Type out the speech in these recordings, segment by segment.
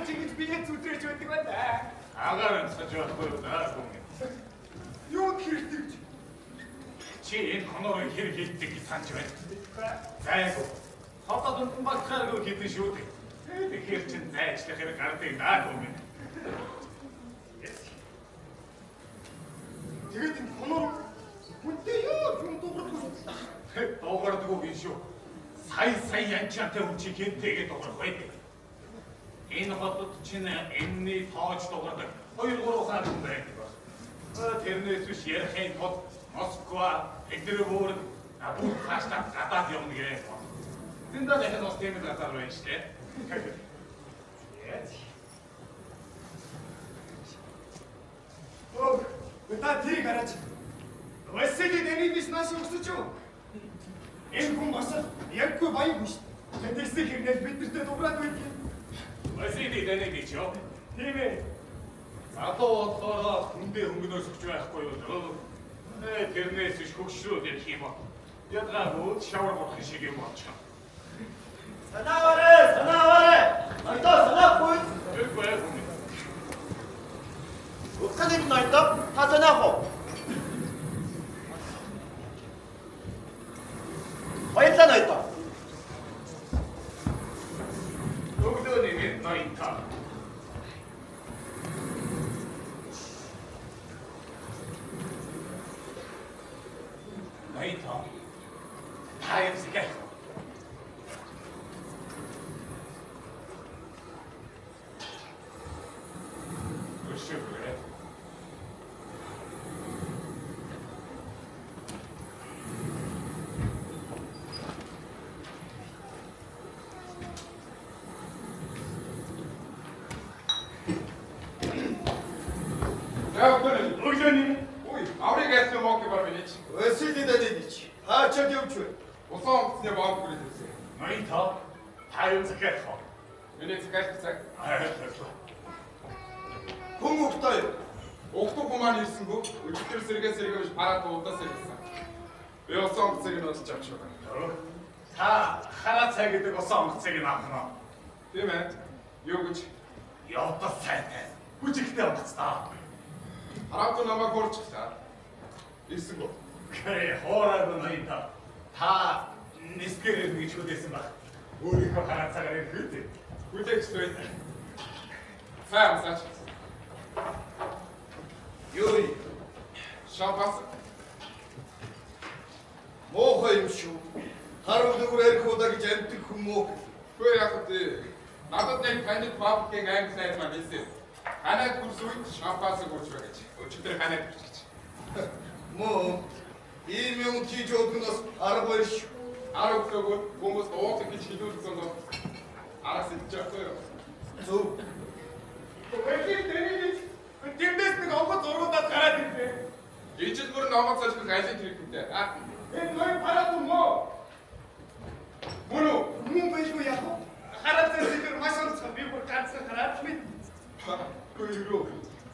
Яаж ингэж биеэ зүтрэж байдаг вэ? Агаар өнцөж байхгүй юу даа хүн. Юунд хэрэгтэй гэж? Чи энэ хонорыг хэр хийдэг гэж санаж байна. Зайгүй. Хотод унтан багтахааргүй хэдэн шүү дээ. Тэгэхээр чин зайчлах хэрэг гардаг даа хүн. Тэгээд энэ хонор хүнтэй юу юм дуурдаггүй. Дуугардгүй гин шүү. Сая сая янчаатай хүн чи хэнтэйгээ дуурах вэ? Энэ хотод чинь энэний тоож дуурдаг 2 3 хаан хүн байдаг баг. Тэрнээс биш ярихын тулд Москва, Петербург, бүх хаашаа гадаад явна гэ. Зөндөө дахин бас тийм газар байна шүү дээ. Өө, та тэрийг хараач. Василий Данилович нааш өгсөж юу? Энэ хүн бас яггүй баян хүн шүү дээ. Тэгсэн хэрнээ бид нартэй дуурайд байдаг. Василий Данилович юу? Тийм ээ. Залуу болохоор хүндээ хөнгөнөөс өгч байхгүй юу дөө. Тэрнээс биш хөгшрөөд ярих юм уу? Ядгаагүй шавар бурхан шиг юм болчих. Санааварэ, санааварэ. Ноёдоо санаахгүй. Үгүй ээ хүн. Утганы ноёдоо та санаах уу? Баярлалаа ноёдоо. Өглөөний мэнд ноён. Ноён. Та юм шиг. Өшөөрэй. За өглөөний. Өглөөний Үй, аврыг айлсан мок бар минь. Василий Данилович, хаачаад явж вэ? Усан онгоцны бомб хүрээд ирсэн. ноён та юм захиалах уу? Миний захиалах цаг. Баярлалаа. Хүн өгтөө юу? Угтуу хүн маань ирсэнгүү. Өчигдөр сэргээ сэргээ биш параад удаас ирсэн. Би усан онгоцыг нь удалж авч байгаа. Та хараа цай гэдэг усан онгоцыг нь авах нь. Тийм ээ. Юу гэж? Явдал сайтай. Хүчтэй онгоцтой. Хараатуу намайг хуурчихлаа. Ирсэнгүү. Гэ хоораагүй ноён та. Та нисгэр ирнэ гэж хүлээсэн баг. Өөрийнхөө хараа цагаар ирэх үү? Хүлээгч бай. Сайн амсаач. Юу юм? Шампанс. Муухай юм шүү. Хар өглөөр ярих удаа гэж амтдаг хүн муу. Хөө яг үү. Надад нэг танид бабкийн англи найз маань хэлсэн. Ханаад хүрс үед шампансыг уурч бай гэж. Өчигдөр ханаад хүрч гэж. Муу. Ийм юм хийж өгнөөс арга баяр шүү. Хар өглөөгөө хүмүүс уудаг гэж хэлүүлсэн бол араас идэж явахгүй юу? Зөв. Василий Данилович тэндээс нэг онгоц уруудаад гараад ирлээ. Ижил бүр онгоц солих алийг хэрэгтэй. А Энэ ноён параад юм уу? мөн үү? Мөн байлгүй яах вэ? Хараа цай сэдвэр маш онцгой. Би бүр ганцхан хараад мэд. Хөө юу?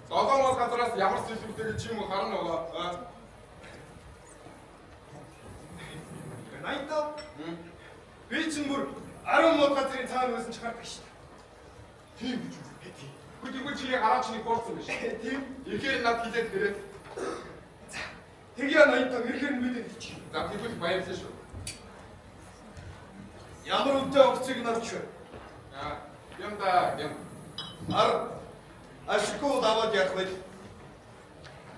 Долоон мод газараас ямар сэлвэртэй гэж юм харна уу? А? Ноён би чинь бүр 10 мод газрын цаана байсан ч хардаг шүү дээ. Тийм гэж үү? Хөө тэгвэл чи хараач нэг хуурсан биш. Тийм. Ихээр над хилээд гэрээ. Тэгье ноён ирэхээр нь мэдээд чи. За тэгвэл баярлалаа шүү. Ямар үнэтэй онгоцыг нь авч вэ? А юм да юм. Ар ашиггүй даваад яах вэ?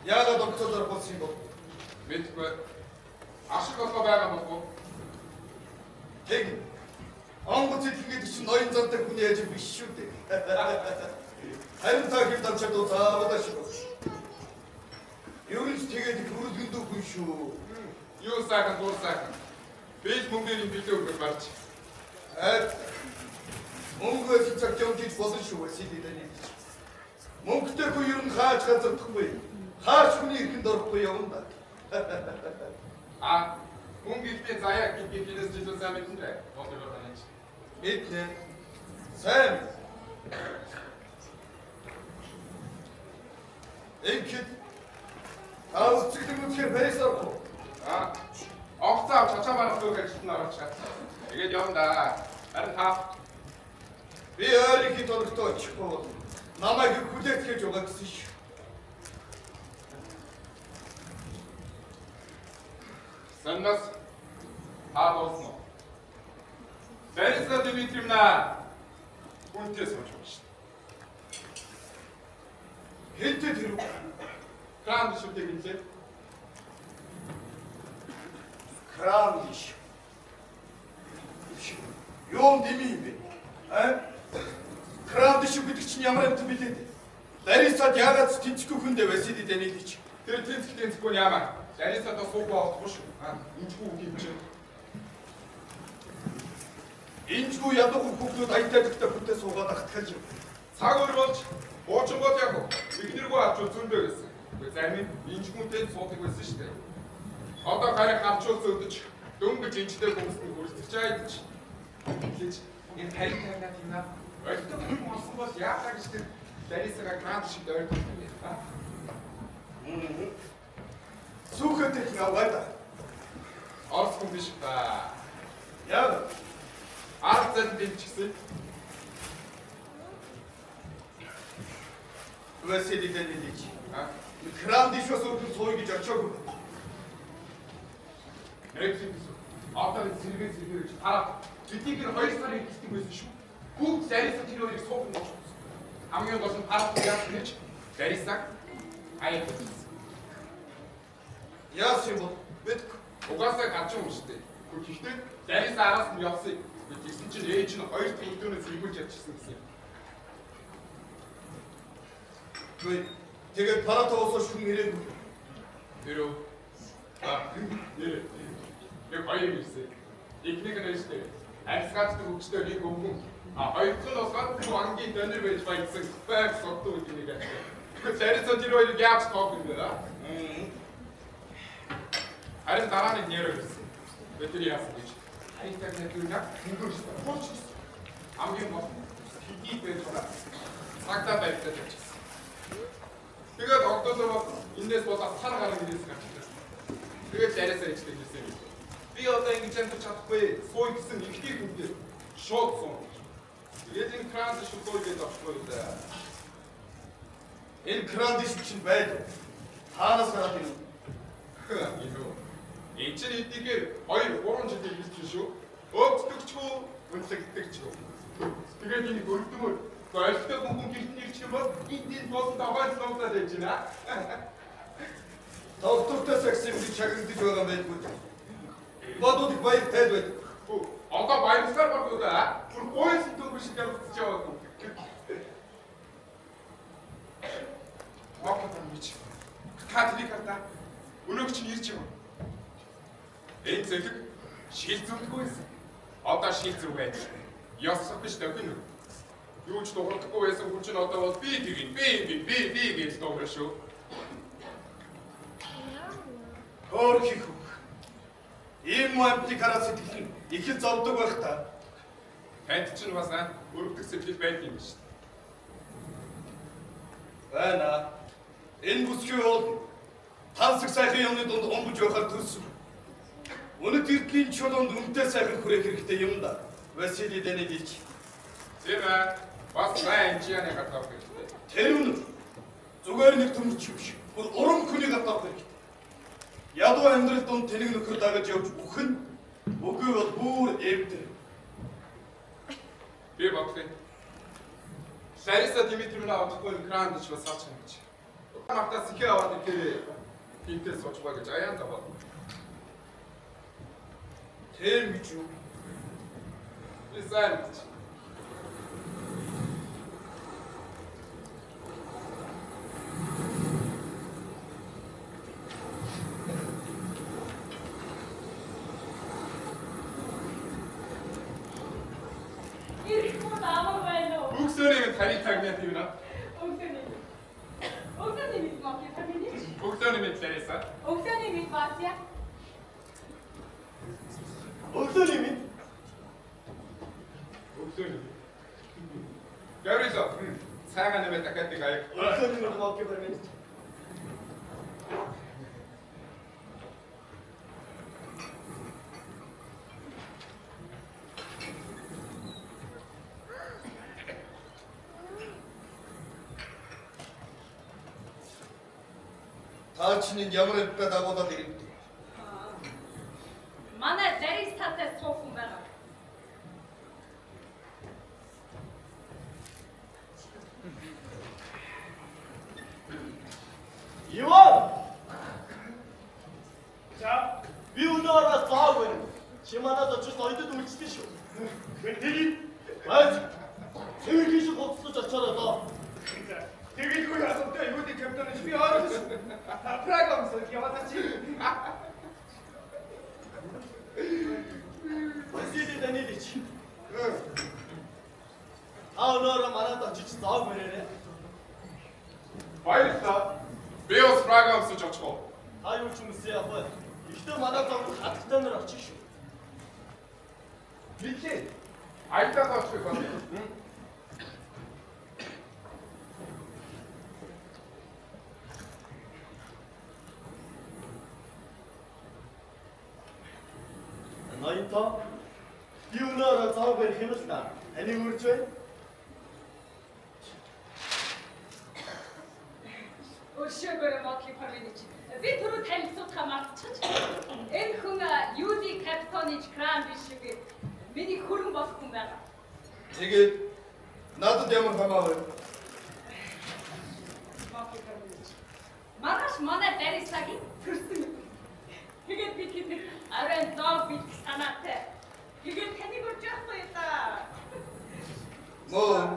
Яагаад онгоцоор болсон юм бэ? Мэдгүй. Ашиг олгоо байгаа болов уу? Тэг. Онгоц идэхэд чинь ноён зантай хүний ажил биш шүү дээ. Харин та хэд амчаад заавал ашиг. Ер нь ч тэгээд их хүрэлгэндүү хүн шүү. Юу сайхан дур сайхан. Би л мөнгөний бэлээ өгөх барч. Айд мөнгө байсан цаг юм хийж болно шүү Василий Данилович. Мөнгөтэй хүн ер нь хаач газардахгүй. Хаач хүний эрхэнд орохгүй явна да. А мөнгө ихтэй заяа гэдгийг хинээс ч илүү сайн мэднэ дээ. Бодлого таньж. Мэднэ. Сайн. Ингээд та үцэглэг үнэхээр Парис орох уу? А онгоцоо авч чачаа барах дүүх ажилд нь орооч. Тэгээд явна да. Харин та Би ойрын хэд хоногтой очихгүй бол намайг хүлээцгээж байгаа гэсэн шүү. Саннаас та дуусан уу? Лариса Дмитриевна хүнтэй сууж байгаа шүү. Хэнтэй тэр үү? Кран шүтээ гинлээ. Кран биш. Юм дими юм бэ? А? Кран биш гэдэг чинь ямар амт билээ? Ларисад яагаад тэнцэхгүй хүндээ Василий Данилович? Тэр тэнцэх тэнцэхгүй нь яамаа? Лариса одоо суугүй олдохгүй шүү. А инжгүй үг юм чинь. Инжгүй ядуухан хүүхдүүд аянтай дэгтэй хүнтэй суугаад ахтахал юм. Цаг өр болж буучингууд яг игнэргүй авч зөндөө байсан. Гэхдээ зарим нь инжгүүнтэй суудаг байсан шүү дээ. Одоо харин хамчуул зөгдөж дөнгөж инжтэй хүмүүсний хүрэлцэж айдаж. Тэгэж энэ тарих тавина тийм аа. Ойлгох хүн болсон бол яалаа гэж тэр Ларисага грант шиг ойлгох юм байна. Сүхэт их яваад. Орос хүн биш ба. Яг Ард зан дэмжсэн. Василий Данилович. А Кран дишээс өвдөн сууя гэж очоогүй. Нэг юм биш. Одоо энэ сэргээ сэргээ гэж хараа. Биднийг энэ 2 сарын хэлдэг байсан шүү. Бүгд Лариса тэр хоёрыг суух юм болсон. Хамгийн гол нь харах яах гэж Лариса аяа. Яасан юм бол мэдгүй. Угаасаа гарч юм шүү дээ. Гэхдээ Лариса араас нь явсан. Тэгсэн чинь ээж нь хоёр дахь өдөөнөөс эргүүлж явчихсан гэсэн юм. Үгүй. Тэгээд Паратовоос шүн ирээгүй. Тэр үү? А нэр. Нэг хоёр юм ирсэн. Эхнийх нь шүү дээ. Арьсгаачдаг хөгжтэй нэг өвгөн. А хоёр дахь нь болохоор ангийн донор байж баяжсан байг содтуу гэдэг нэг ач. Тэгэхээр Лариса тэр хоёрыг яаж тоох юм бэ? Харин дараа нэг нэр ирсэн. Бид тэр яасан гэж. Харин нэг хөнгөрч хурц. Хамгийн гол нь тэдний байж байгаа. Цагтаа баригдаад явчихсан. Тэгээд огтолоо энэс болоод сар гарan гэрээс гарч ирсэн. Тэгээд Лариса ичдэг гэсэн юм. Би одоо ингэж амьдарч чадахгүй. Сууй гэсэн ихтэй хүндээ шууд суун. Тэгээд энэ кран шиг сууй гэж авахгүй дээ. Энэ кран диш чинь байд. Хаанаас гараад ирв? Энэ үү? Энэ чинь эдгээр 2 3 жилийн хэлсэн шүү. Өвдөгчгүй, үнэлэгдэгчгүй. Тэгээд энийг өргөдмөр гойлтой хүн гэрт нэрч юм бол энд болсон даваад луглаад байж байна. Доктортой саксим гэж шагнагдаж байгаа юм байдгүй. Бодууд их баяр тайд байдаг. Одоо баярлалаа баггүй да. Бүр гойсон дөнгөж шиг явагдаж яваагүй. Мокотон бич. Католик хата. Өнөөх чинь ирж юм. Энэ зэлэг шил зүрдгүй байсан. Одоо шил зүр байж. Ёсох биш тохино. Юу ч дуурдаггүй байсан хүн чинь одоо бол би тэгин, би гэж дуурна шүү. Хөөр хийх үг. Ийм амтыг хараад сэтгэл нь их л зовдөг байх та. Танд чинь бас өрөвдөх сэтгэл байдаг юм шүү. Байна. Энэ бүсгүй бол тансаг сайхан юмны дунд омбож байхаар төрсөн. Үнэт эрдлийн чулуунд үнэтэй сайхан хүрээх хэрэгтэй юм да. Василий Данилович. Тийм ээ. Бас сайн инженерийн гадаах хэрэгтэй. Тэр үнэ. Зүгээр нэг төмөрч биш. Бүр урам хүний гадаах хэрэгтэй. Ядуу амьдрал дунд тэнэг нөхөр дагаж явж үхэн. Үгүй бол бүр эвдэр. Би бодлоо. Лариса Дмитриевна одохгүй кран гэж бас авч юм гэж. Мартаа сэхэ аваад ирэхээр тэнтэй сууж байгаа гэж аяан даваад. Тийм гэж юу? Би сайн гэж. Өглөөний минь тарих тагнаа тийм үү? Өглөөний минь Моки Фамилич. Өглөөний минь Лариса. Өглөөний минь Вася. Өглөөний минь. Өглөөний. Гаврило. Цагаан нэмэ дахиад нэг аяг. Өглөөний минь Моки Фамилич. Та чинь ямар амьтаа дагуулад ирэв? Манай Ларисатай суух хүн байгаа. Иван! За, би өнөөрөө зоог байна. Чи манад очиж ноёдод үйлчлэн шүү. Тэгээд байж. Цэвэр тийш гоцлож очоорой доо. Тэгэлгүй асуутай юуны капитан би ойлгож. Прагамс яваад чи. Василий Данилович. Та өнөөрөө манад очиж зоог бариарай. Баярлалаа. Би бас Прага өмсөж очих уу? Та юу ч юмсэн яах вэ? Ихтэй манай зоог хатагтай нар очих шүү. Микээ. Аятаа очих байна. Ноёнтоо би өнөөрөө зоог барих юм л да. Таны үрж байна. Өршөөгөөрэй Мокли Парвинич. Би түрүү танилцуулахаа мартчихж. Энэ хүн Юли Капитонович Кран биш үү? Миний хөрөн болох хүн байгаа. Тэгээд надад ямар хамаа вэ? Мокли Парвинич. Маргааш манай Ларисагийн төрсөн. Тэгээд би тэнд оройн зоог бэлдэх санаатай. Тэгээд таныг урьж явахгүй юм да. Мөн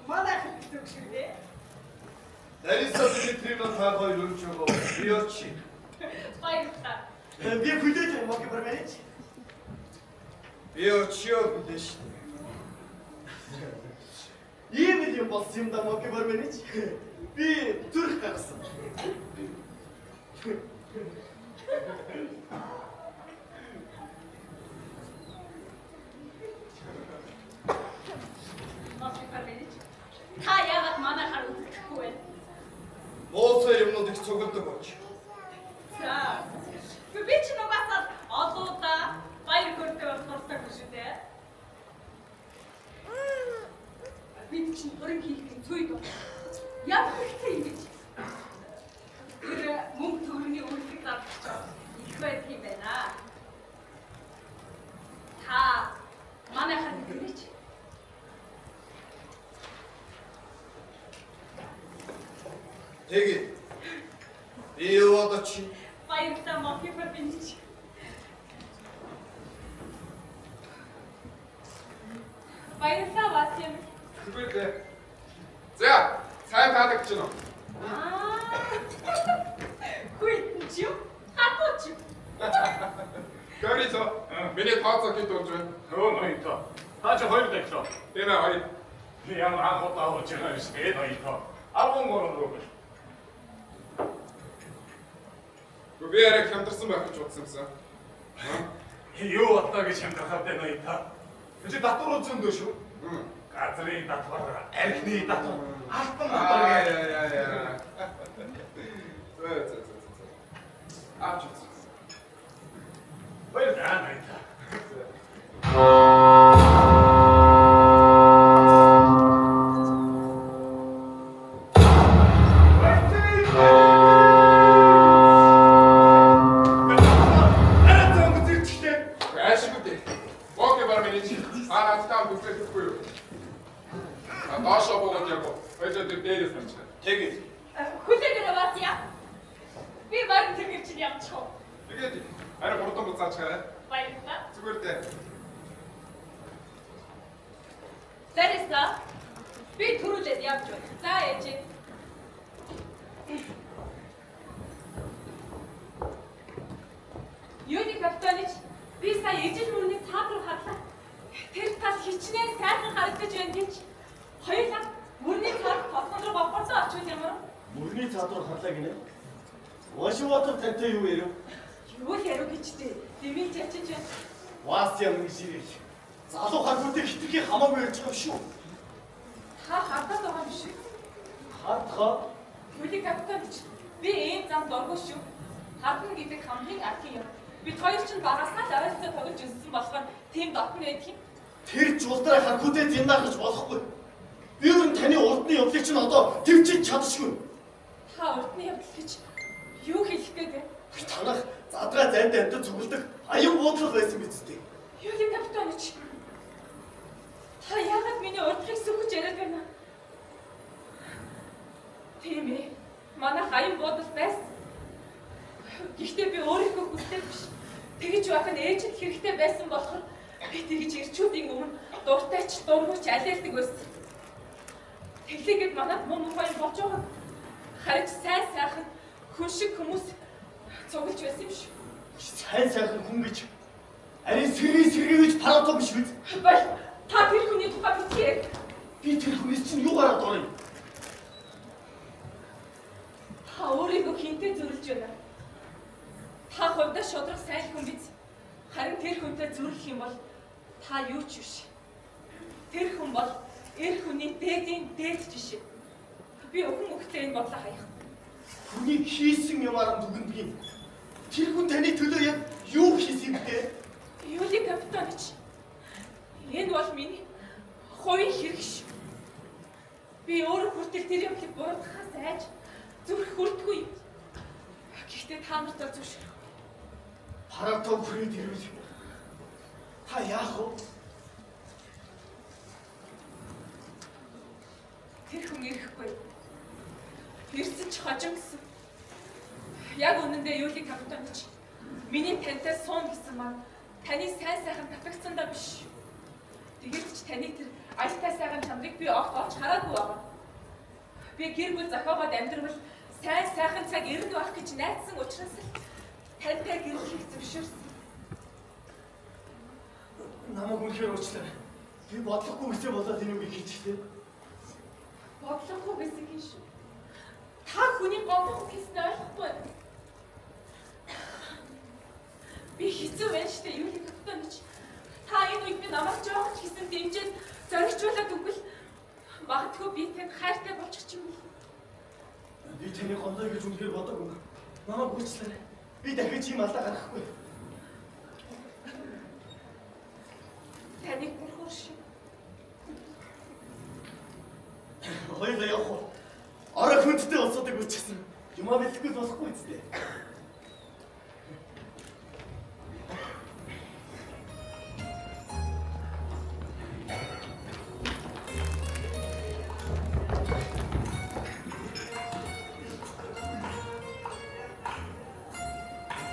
Манай гэсэн үг шүү дээ. Лариса Дмитриевна та хоёр өрж байгаа. Би очие. Баярлалаа. Би хүлээж байна Моки Барбарич. Би очио гэлээ шүү. Ийм л юм болсон юм да Моки Барбарич. Би зүрх гаргасан. Моки Парвинич. Та яагаад манайхаар үзэхгүй вэ? Муутай юмнууд их цугладаг болж. За. Би ч нугасаа олоудаа баяр хөөртэй болох дуртай хүн шүү дээ. Бид чинь уран хийх нь зүйд байна. Яг хэрэгтэй юм гэж. Тэр мөнгө төгрөгийн үйлдэл зардагч их байдаг юм байна. Та манайхаар мэдээч. Тэгээд би яваад очие. Баярлалаа Моки Парвинич. Баярлалаа Васим. Зүгээр дээ. За, сайн таалагдж байна уу? Аа. Хүйтэн ч юм? Хатуу ч юм? Гаврило, миний тооцоо хэд болж байна? Өө ноёнтоо. Та чи хоёр дахлаа. Тийм ээ, хоёр. Би ямар анх удаа ууж байгаа юм шиг ээ ноёнтоо. 13 рубль. Би арай хямдарсан байх гэж бодсон юмсан. Юу бодлоо гэж хямдрахад байна ноёнтоо. Чи татвар зөндөө шүү. Газрын татвар, архины татвар, алтан татвар Аа, гэх. яа, яа, яа. Зөө, зөө, зөө, зөө. Авч үз. Баярлалаа ноёнтоо. Арай зөнгө зэрчтэй. Ашиггүй дээ. Окей, Барминич. Та надтай бүлэхгүй юу? А доошоо буугаад яг. Хоёлоо тэр дээрээс харчих. Тэгээд Хүлээгээрэй Вася. Би барин тэргэр чинь явчих уу? Тэгээд арай хурдан буцаачаарай. Баярлалаа. Зүгээр дээ. Лариса, би түрүүлээд явж байна. За ээж. Юуны капитаныч, би сая ижил мөрний цаад руу харлаа. Тэр тал хичнээн сайхан харагдаж байна гэж. Хоёулаа мөрний цаад толгон руу бовгордоо очивол ямар вэ? Мөрний цаадуур харлаа гинэ. Вашиватар тантай юу ярив? Юу л ярив гэж дээ. Дэмийж ячиж байна. Ваас юм ширэл. Залуу харгүйтэй хитрхи хамаагүй ярьж байгаа юм шүү. Та хардаад байгаа юм шиг. Хардгаа Юуны капитаныч, би ийм зам дургүй шүү. Хардна гэдэг хамгийн архи юм. Бид хоёр чинь багасаа л ойролцоо тоглож өссөн болохоор тийм дотно байдаг юм. тэр жуулдраа харгүйтэй зиндаахж болохгүй. Би өөр нь таны урдны явдлыг чинь одоо төвчиж чадшгүй. Та урдны явдал гэж Юу хэлэх гээд вэ? Танах задраа зайд амьд цугладаг аян буудлал байсан биз дээ. Юли Капитонович. Та яагаад миний урдахыг сүхэж яриад байна? Тийм ээ. Манайх аян буудал байсан. Гэхдээ би өөрийнхөө хүслээр биш. Тэгж байх нь ээжид хэрэгтэй байсан болохоор би тэгж ирчүүдийн өмнө дуртай ч дургүйч алиалдаг байсан. Тэглээгээд манад муу мухай юм болж байгааг харин сайн сайхан хүн шиг хүмүүс цуглаж байсан юм шүү. Сайн сайхан хүн гэж арийн сэргий сэргий гэж Паратов биш үү? Бай, та тэр хүний тухай битгий ярь. Би тэр хүнээс чинь юу гараад орё? Та өөрийгөө хинтээ зүрлж байна. Та хувьдаа шудраг сайн хүн биз? Харин тэр хүнтэй зүрлэх юм бол та юу ч биш. Тэр хүн бол эр хүний дээдийн дээд жишээ. Би өхөн өгтлээ энэ бодлоо хаях. Хүний хийсэн юмар дүгнэдэг юм. Тэр хүн таны төлөө яг юу хийсэн юм бэ? Юли Капитонович. Энэ бол миний хувийн хэрэг шүү. Би өөрөө хүртэл тэр юмлыг буруутгахаас айж зүрх хүрдэггүй юм. Гэхдээ та нарт бол зөвшөөрөх. Паратов хүрээд ирвэл та яах вэ? Тэр хүн ирэхгүй. Ирсэн ч хожим гэсэн. Яг үнэндээ Юли Капитонович, миний тантай суун гэсэн маань таны сайн сайхан татагдсандаа биш. Тэгээд ч таны тэр аятай сайхан чанарыг би огт олж хараагүй байгаа. Би гэр бүл зохиогоод амьдрал сайн сайхан цаг ирнэ байх гэж найдсан учраас л тантай гэрлэхийг зөвшөөрсөн. Намайг үнэхээр уучлаарай. Би бодлохгүй гэсэн болоод энэ үгийг хийчихлээ. Бодлохгүй гэсэн юм шүү. Та хүний гомдох гэсэн ойлгохгүй. Би хэцүү байна штэ Юли Капитонович. Та энэ үед би намайг жоохон ч гэсэн дэмжиж зоригжуулаад өгвөл магадгүй би танд хайртай болчих юм бол. Би таны гомдоо гэж үнэхээр бодоогүй. Намайг уучлаарай. Би дахиж ийм алдаа гаргахгүй. Таныг бурхан шүү. Хоёулаа явах уу? Орой хүндтэй улсуудыг үчирсэн. Юмаа бэлтгэл болохгүй үстэй.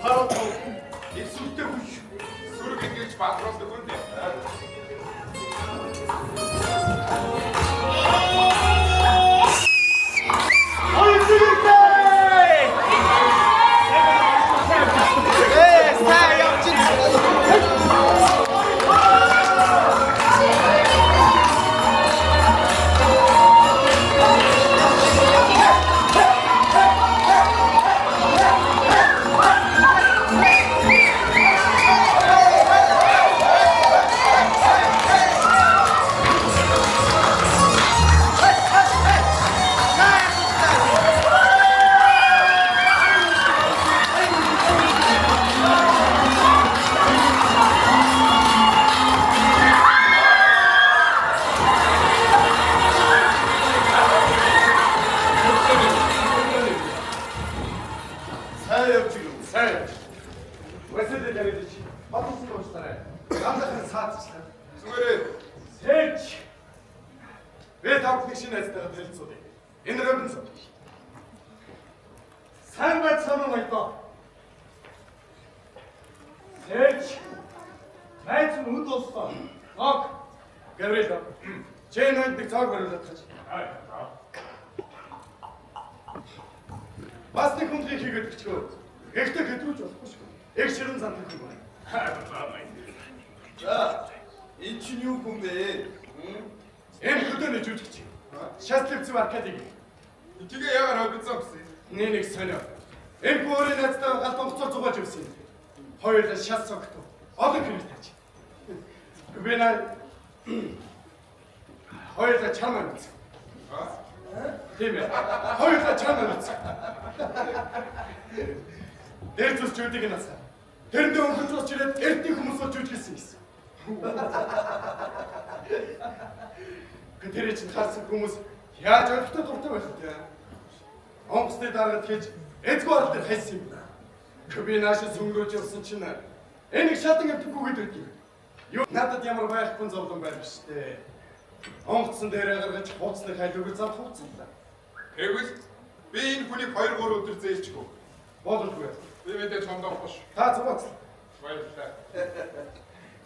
Паратов их сүртэй хүн шүү. Сүрэг ингэж баатруулдаг хүн дээ. Сайн явж гинүү. Сайн. Василий Давидович, баталсан уучлаарай. Гамлахын саадчлаа. Зүгээрээ Сэж. Би та бүхний шинэ найзтайгаа танилцуулъя. Энэ Робинсон. Сайн байцгаана уу майдаа. Сэж. Найз нь үд боллоо. Ок. Гаврил. Чи энэ нэг цааг бариулаад хаж. Бас нэг хүндлийг хийгээд өчгөө. Гэхдээ хэдрүүлж болохгүй шүү. Эг ширэн зандаг хүн байна. За, энэ чинь юу хүн бэ? Энэ хөдөөний жүжигч. Шастливцев Аркадий. Тэгээ ягаар Робинсон гэсэн. Нэг сонио. Энэ бүрийн найзтай гал онгоцоор зугааж явсан юм. Хоёулаа шас согтов. Олон хэрэг тааж. Би наа хоёулаа чамаа мэдсэн. Тийм ээ. Хоёулаа чамаа мэдсэн. Дээр зүс жүдэг насаа. Тэрэндээ өнгөж ууч ирээд эртний хүмүүс болж жүжиглсэн гэсэн. Тэр чинь харсан хүмүүс яаж ойлгохтой дуртай байх вэ? Онгоцны даргад хийж эзгүй арал дээр хайсан юм. Би наашаас өнгөрөөж явсан чинь энийг шатан эвдэхгүйгээд байдгийг. Юу надад ямар байхгүй зовлон байх биш үү? Онгоцон дээрээ гаргаж хууцны хайлууг зав хууцлаа. Тэгвэл би энэ хүнийг 2 3 өдөр зээлчихв. Боломжгүй. Би мэдээж хомдоохгүй шүү. Та зугаацлаа. Баярлалаа.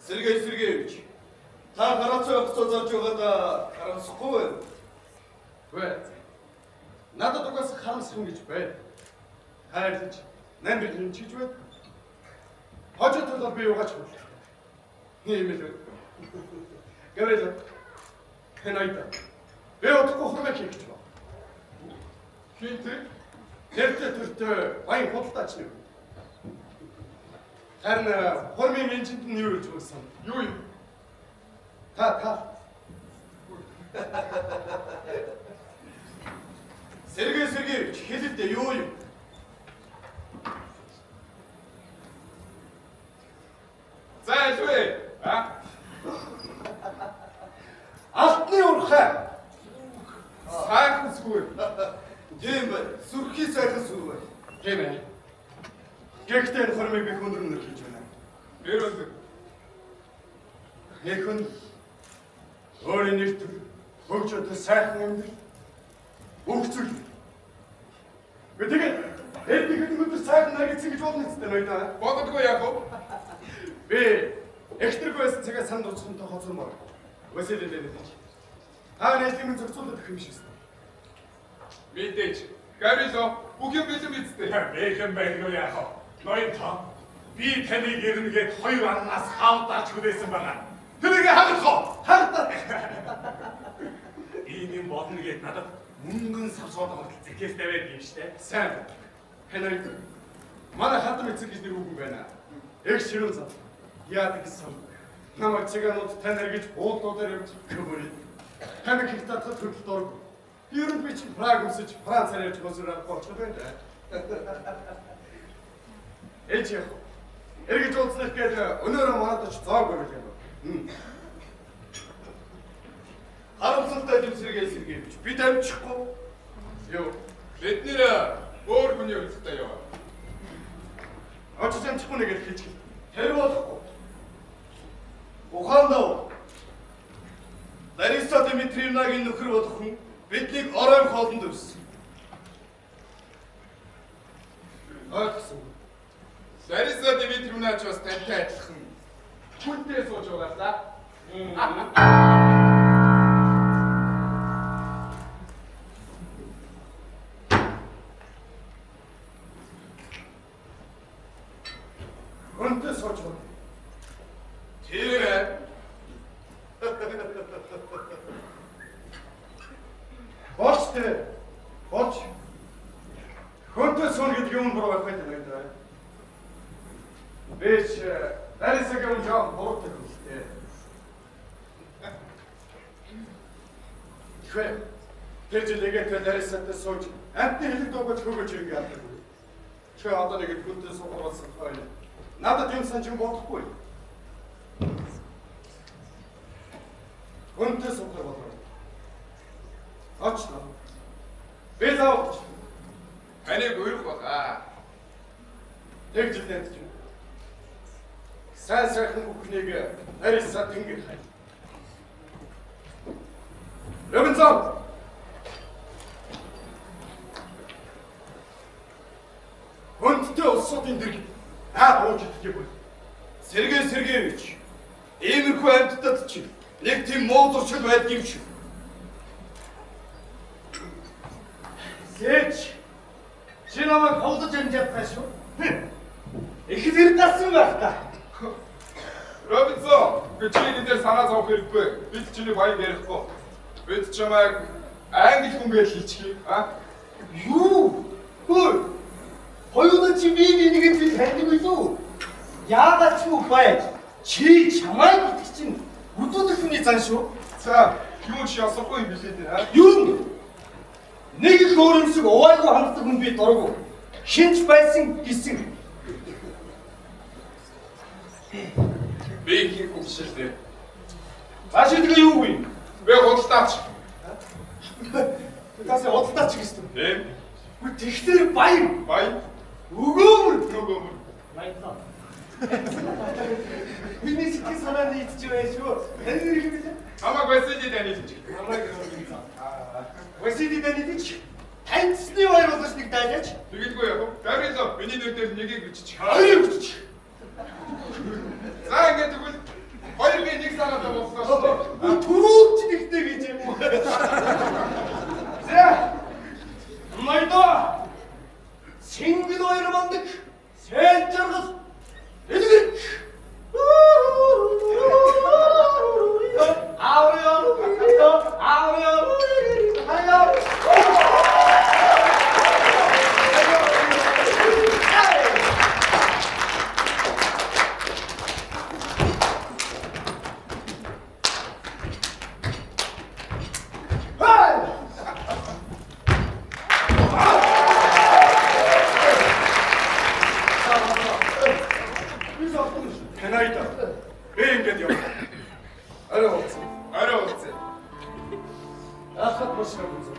Сергей Сергеевич, та гараацаа онгоцоо зарж байгаадаа харамсахгүй байна. Үгүй. Надад угаас харамсах юм гэж бай. Хайрлаж, намбир юм чиж байд. Хожид бол би юугаач хөдлөх. Ийм л үү. Гаврила. Хэнайда. Би удахгүй хурмыг хийх гэж байна. Хинтээ? Нэртэй төртөө баян худалдаач нэг. Харин хурмын менжинд нь юу гэж өгсөн? Юу юм? Та. Сергей Сергеевич, хэлэлдэ юу юм? За ялвэ. А? Алтны урхай. Сайхан сүр. Тийм бай. Сүрхий сайхан сүр бай. Тийм ээ. Гэхдээ энэ хурмыг би хүндрэн өндөр хийж байна. Нэр өндөр. Нэг хүн өөрийн нэр төр хөгжөөд сайхан амьдрал бүх зүйл. Би тэгээд эдний хэдэн өдөр сайхан наргицсан гэж бодно үстэй ноёдоо. Боддоггүй яг уу? Би эхнэргүй байсан цагаас санд уцхантай хоцормоор. Василий Леонидович. Та нэжлийн минь зохицуулаад өгөх юм шиг үстэй. Мэдээж. Гаврило бүх юм бэлэн биз дээ. Бэлэн байлгүй яах вэ? Ноён тоо. Би таныг ирнэ гээд хоёр аннаас хавдаач хүлээсэн байгаа. Тэрийг хагах уу? Хагдаа. Ийм юм болно гээд надад мөнгөн савсаад байгаа зэхээс тавиад юм штэ. Сайн. Хэнайд. Манай хатам эцэг гэж нэг үг юм байна. Эх ширүүн зам. Яадаг гэсэн. Намайг цыганууд танаар гэж буудлуудаар явж көмөрий. Тамиг их татхад хөдөлт орог. Ер нь би чинь Праг өмсөж Францаар явж босроо авахгүй байна. Ээж яг. Эргэж уулзах гээд өнөөрөө манад очиж зоог байв юм. Харамсалтай юм Сергей Сергеевич. Би дамжихгүй. Юу? Бид нэр өөр хүний урилгатай яваа. Очиж амжихгүй нэг л хийчих. Тэр болохгүй. Ухаандаа. Лариса Дмитриевнагийн нөхөр болох хүн биднийг оройн хоолнд өрсөн. Ойлгосон. Лариса Дмитриевна ч бас тантай адилхан хүнтэй сууж байгаа л. Хүнтэй сууж байна. Тийм ээ. Болж тэ. Болж. Хүнтэй суун гэдэг юм буруу байх байдаг юм даа. Бич Ларисагийн юм жоох буруутай юм л дээ. Тэгэхээр тэр жил эгээтэй Ларисатай сууж амтны хэлэг дуугаж хөгөж ирэх яадаг. Чи одоо нэг хүнтэй суухаар болсон байна. Надад юм санаж бодохгүй. Хүнтэй суухаар болоо. Очлоо. Би заавч. Таныг уйрах баха. Тэг жил найдаж байна. Сайн сайхан бүхнийг Лариса тэнгэр хай. Робинсон. Хүндтэй улсуудын дэргэд аа бууж идэх юм. Сергей Сергеевич, иймэрхүү амьтдад чинь нэг тийм муу зуршил байдаг юм шиг. Сэч. Чи намайг холдож амжаад байгаа шүү. Их л ирд гарсан байх та. Робинсон, би чиний дээр санаа зовох хэрэггүй. Бид чиний баян ярихгүй. Бид чамайг англи хүн гэж хэлчихье. А? Юу? Хөө. Хоёулаа чи би нэгэд би таньдаг билүү? Яагаад ч юм байж чи чамайг гэдэг чинь өдөөдөх хүний зан шүү. За, юу чи ёсгүй юм билээ дээ. А? Юу юм? Нэг их өөрөмсөг угаагүй ханддаг хүн би дургу. Шинж байсан гэсэн. Би хин хүн биш л дээ. Цааш тэгээ юу вэ? Би худалдаач. Тасаа худалдаач гэсэн. Тийм. Тэгтэр баян. Баян. Өгөөмөр. Өгөөмөр. Баярлалаа. Миний сэтгэл санаа нийцж байна шүү. Таны нэр хэм бэ? Намайг Василий Данилович. Намайг Василий Данилович. Таньцны баяр болгож нэг дайлаач. Тэгэлгүй яг. Гаврилов миний нэр дээр нэгийг биччих. Хоёрыг биччих. За ингээд тэгвэл хоёр би нэг санаатай боллоо шүү дээ. Түрүүч нэгтэй гэж юм уу? За. Майда. Сэнгэн хоёр мандаг. Сайн жаргал. Элгэрч. Танаида. Би ингээд явна. Арай уулзъя. Арай уулзъя. Ахад бошрог үзье.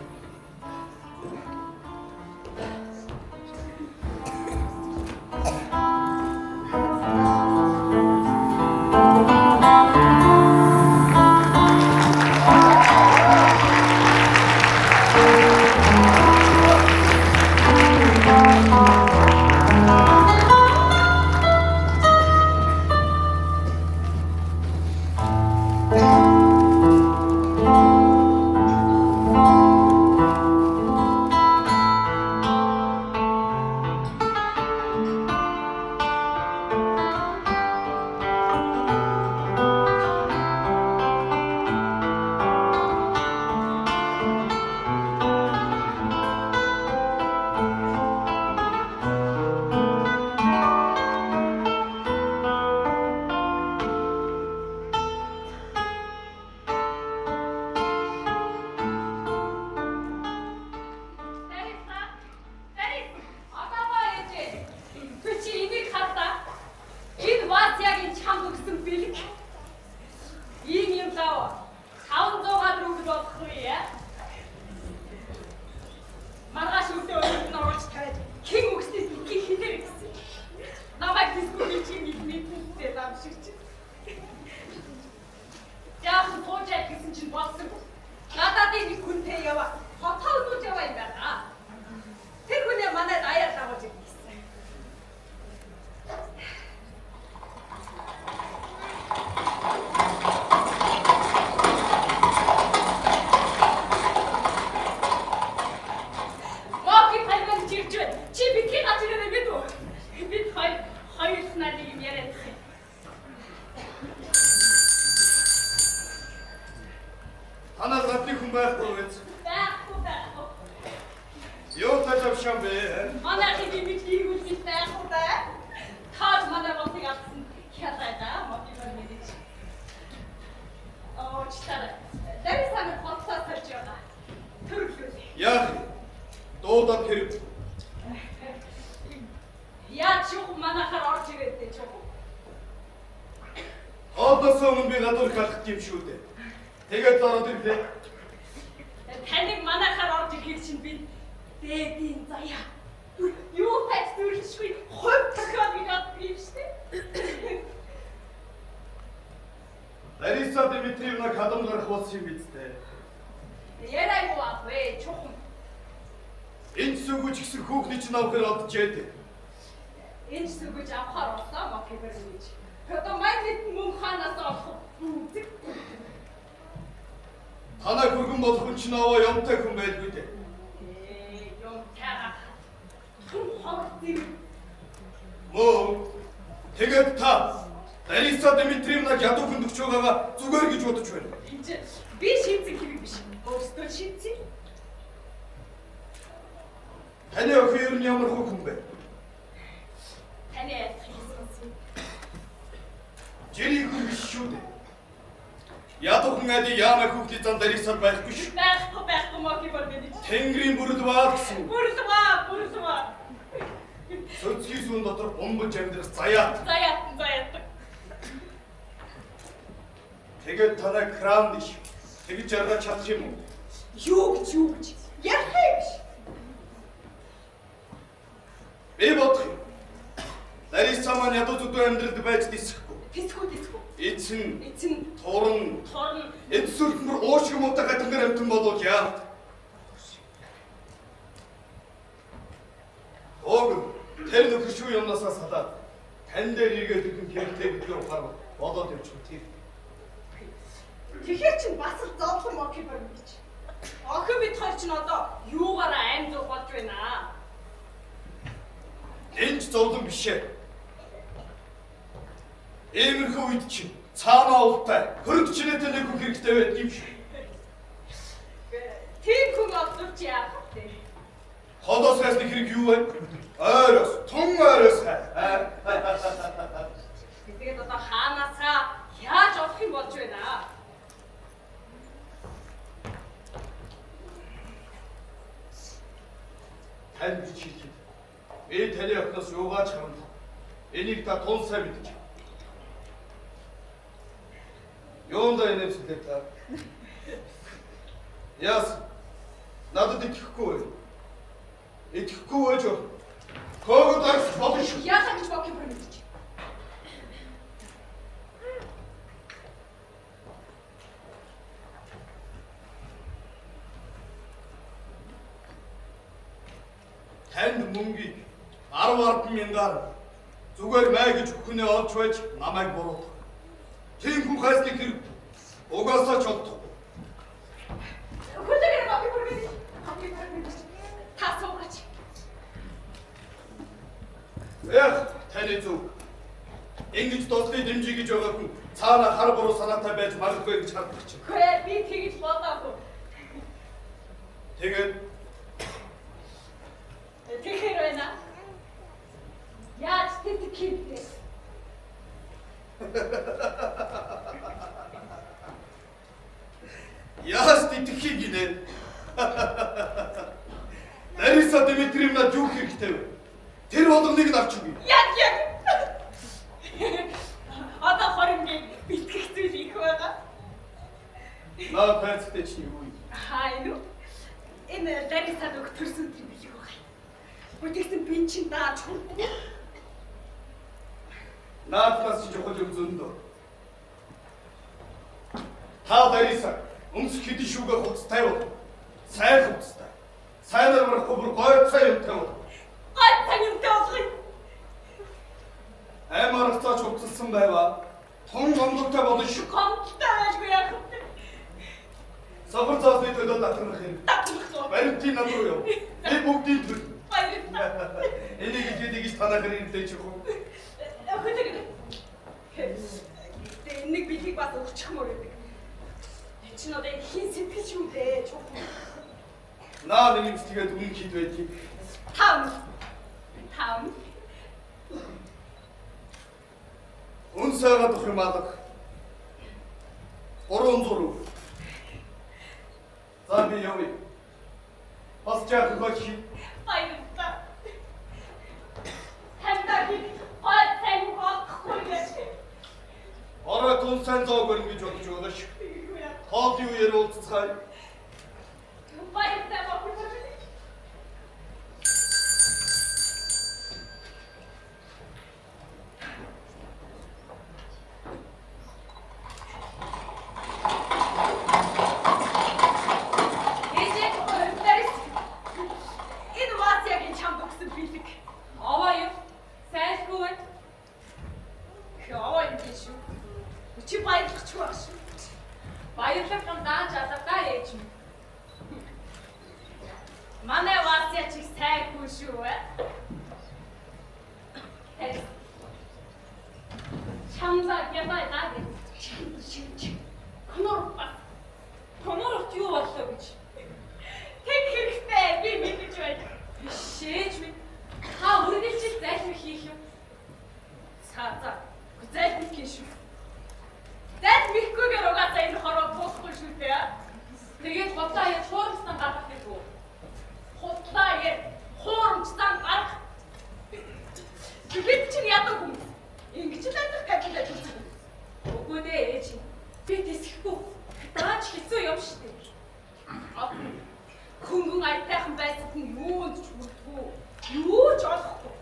Би бодох юм. Лариса маань ядуу зүдүү амьдралд байж дисэхгүй. Тэсхүү тэсхүү. Эцэн Эцэн туран турн эд сүлтмөр уушиг муутай гатангаар амтан болов яа. Ог тэр нөхөр шүү юмнасаа салаад тань дээр эргээд ирэх хэрэгтэй гэдгээр ухаар болоод явчих тийм. Тэгэхээр чинь бас л зовлон окей барь гэж. Охин бид хоёр чинь одоо юугаараа амь зуух болж байна? Энэ ч зовлон биш ээ. Иймэрхүү үед чинь цаанаа ултай хөрөнгө чинээтэй нэг хүн хэрэгтэй байдаг юм шиг. Тийм хүн олдвч яах вэ? Холоос хайсны хэрэг юу вэ? Ойроос, тун ойроос хай. Тэгээд одоо хаанаасаа яаж олох юм болж байна? Тань бич хэлэхэд би таны охиноос юугаач харамлах. Энийг та тун сайн мэдэж. Юундаа инээмсэглээ та? Яас надад итгэхгүй вэ? Итгэхгүй байж Көөгд арс болно шүү. Яалаа гэж бок юм гэж. Танд мөнгийг 10 10 мянгаар зүгээр мэй гэж хүнээ олж байж намайг буруутгах. Тийм хүн хайсны хэрэг угаасаа ч олдохгүй. Хүлээгээр бок юм гэж. Бок юм гэж. Та суугач. Эх, таны зөв. Ингэж дослыг дэмжиж гэж байгаа хүн цаана хар буруу санаатай байж магадгүй гэж харддаг чинь. Үгүй ээ, би тэгж бодоогүй. Тэгээд Тэгэхээр байна. Яаж тэтгэх вэ? Яаж тэтгэхийг гинэ? Лариса Дмитриевна юу хэрэгтэй вэ? Тэр болгоныг нь авч өгье. Яг яг. Одоо хоримгийн бэлтгэх зүйл их байгаа. Наа хайцтай чи юу юм? Аа энэ үү? Энэ Ларисад өгөх төрсөн өдрийн бэлэг байгаа. Бүтгсэн би чинь дааж хүрдгүй. Нааднаас чи чухал юм зөндөө. Та Лариса өмсөх хэдэн шүүгээ хувцастай бол сайн хувцастай. Сайнаар барахгүй бүр гой цай юмтай бол. Гой цай юмтай болгоё. Аймаар цаач хувцалсан байваа. Тун гомдолтой болно шүү. Гомдолтой байлгүй яах вэ? Сохор зоосны төлөө татгах хэрэг. Татгах уу? Баримтын над руу яв. Би бүгдийг төл. Баярлалаа. Энийг ихэд ингэж танахаар ирлээ чи хөө. Хөтөр. Гэтэ нэг бэлгийг бас өгчихмөр гэдэг. Чи одоо хин сэтгэл шүү дээ. Чухам. Наа нэг юм сэтгэлд үнэн хид байдгийг. Тав. Тав. Үн сайгаад өх юм алга. 300. За би явъя. Бас жаахан гоч хий. Баярлалаа. Таньда би гой сайн бодохгүй гэж. Орой тун сайн зоог өрнө гэж бодож байгаа шүү. Хоол юу яриа уулзцгаая. Баярлалаа бохор. Ээжээ Ларис. Энэ Васягийн чамд өгсөн бэлэг. Аваа юу? Сайлгүй байна. Аваа юм биш үү? Чи баярлах байх шүү. Баярлах юм дааж алга ээж минь. Манай Вася чи сайн хүн шүү ээ. Чамзаа гялай даа гэж. Чи. Конор ба. Конорт юу боллоо гэж. Тэг хэрэгтэй би мэдэж байна. Биш ээж минь. Та үргэлжил зайлмиг хийх юм. За за. Зайлмиг шүү. Зайлмиггүйгээр угаасаа энэ хороо туухгүй шүү дээ. Тэгээд худлаа яа хуурамчсан гаргах гэдэг үү? Худлаа яа хуурамчсан гаргах. Бид чинь яадаг хүмүүс. Ингэж л амьдрах гэдэг л ажилласан. Үгүй дээ ээж. Би тэсэхгүй. Дааж хэцүү юм шүү дээ. Хөнгөн аятайхан байсан хүн юунд ч хүрдэггүй. Юу ч олохгүй.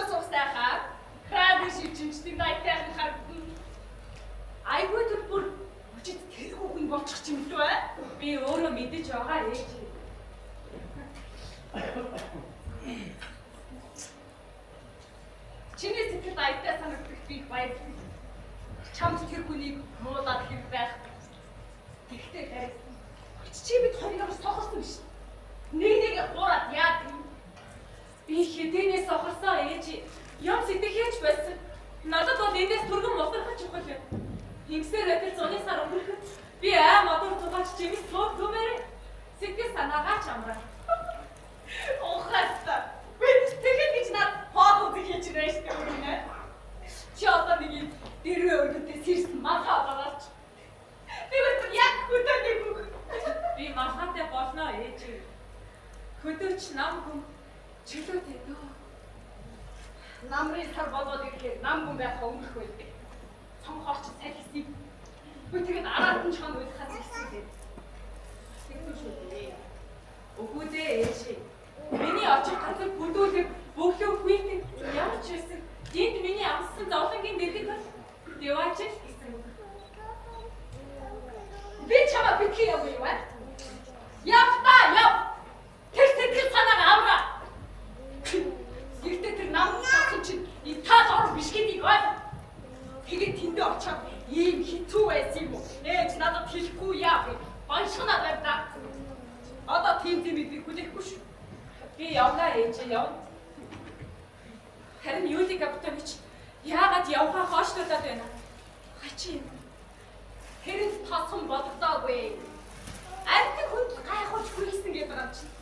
Хөдөө суух сайхан. Краб шиг чимчдийн дайтайхан харагдана. Айгүй тэр бүр өчид тэр хүүхэн болчих юм лүү ээ? Би өөрөө мэдэж байгаа ээж. Чиний сэтгэл аятай санагдах би их баярлалаа. Чамд тэр хүнийг муулаад хэрэг байх. Тэгтээ тариасан. Чи бид хоёроор сохорсон биш. Нэг нэг хуураад яад юм. Би хэдийнээс сохорсон ээж. Юм сэтгэхээч байсан. Надад бол эндээс түргэн мултрах чухал юм. Ингэсээр байтал зуны сар өнгөрөхөд би ай модор тугаач чимээс цууг түмээрээ сэтгэл санаагаа ч амраа. Ухаастай. Би тэгэхэд гэж над хоол үзэх хийж байна шүү дээ. Чи одоо нэг юм дэрвэ өргөдөө сэрсэн малгай олоорч. Тэгвэл яг хөдөө нэг үг. Би малгайтай болно ээж. Хөдөөч нам хүм чөлөөтэй дөө. Намрын сар болоод ирэхээр нам гүн байхаа өнгөрөх байлээ. Цонхоор чи салхисан. Би тэгээд араас нь чон уйлахаас ихсэн дээ. Тэгсэн шүү дээ. Үгүй дээ ээж. Миний очих газар бүдүүлэг бөглөө хүйтэн ямар ч байсан энд миний амссан зовлонгийн дэргэд бол деваач л гэсэн үг. Би чамаа битгий яв юу вэ? Яв та яв. Тэр сэтгэл санаагаа авраа. Гэхдээ тэр нам цасан чинь Итали ор биш гэдгийг ойл. Тэгээд тэндээ очиод ийм хэцүү байсан юм уу? Ээж надад хэлэхгүй яа вэ? Баншгнаа барьдаа. Одоо тийм тийм би хүлээхгүй шүү. Би явна ээж явна. Харин Юли Капитонович яагаад явхаа хоошлуулад байна? Хачи. Тэрэнд тосон бодогдоогүй. Амьтан хүнд гайхуулж хүрээсэн гэдэг юм чинь.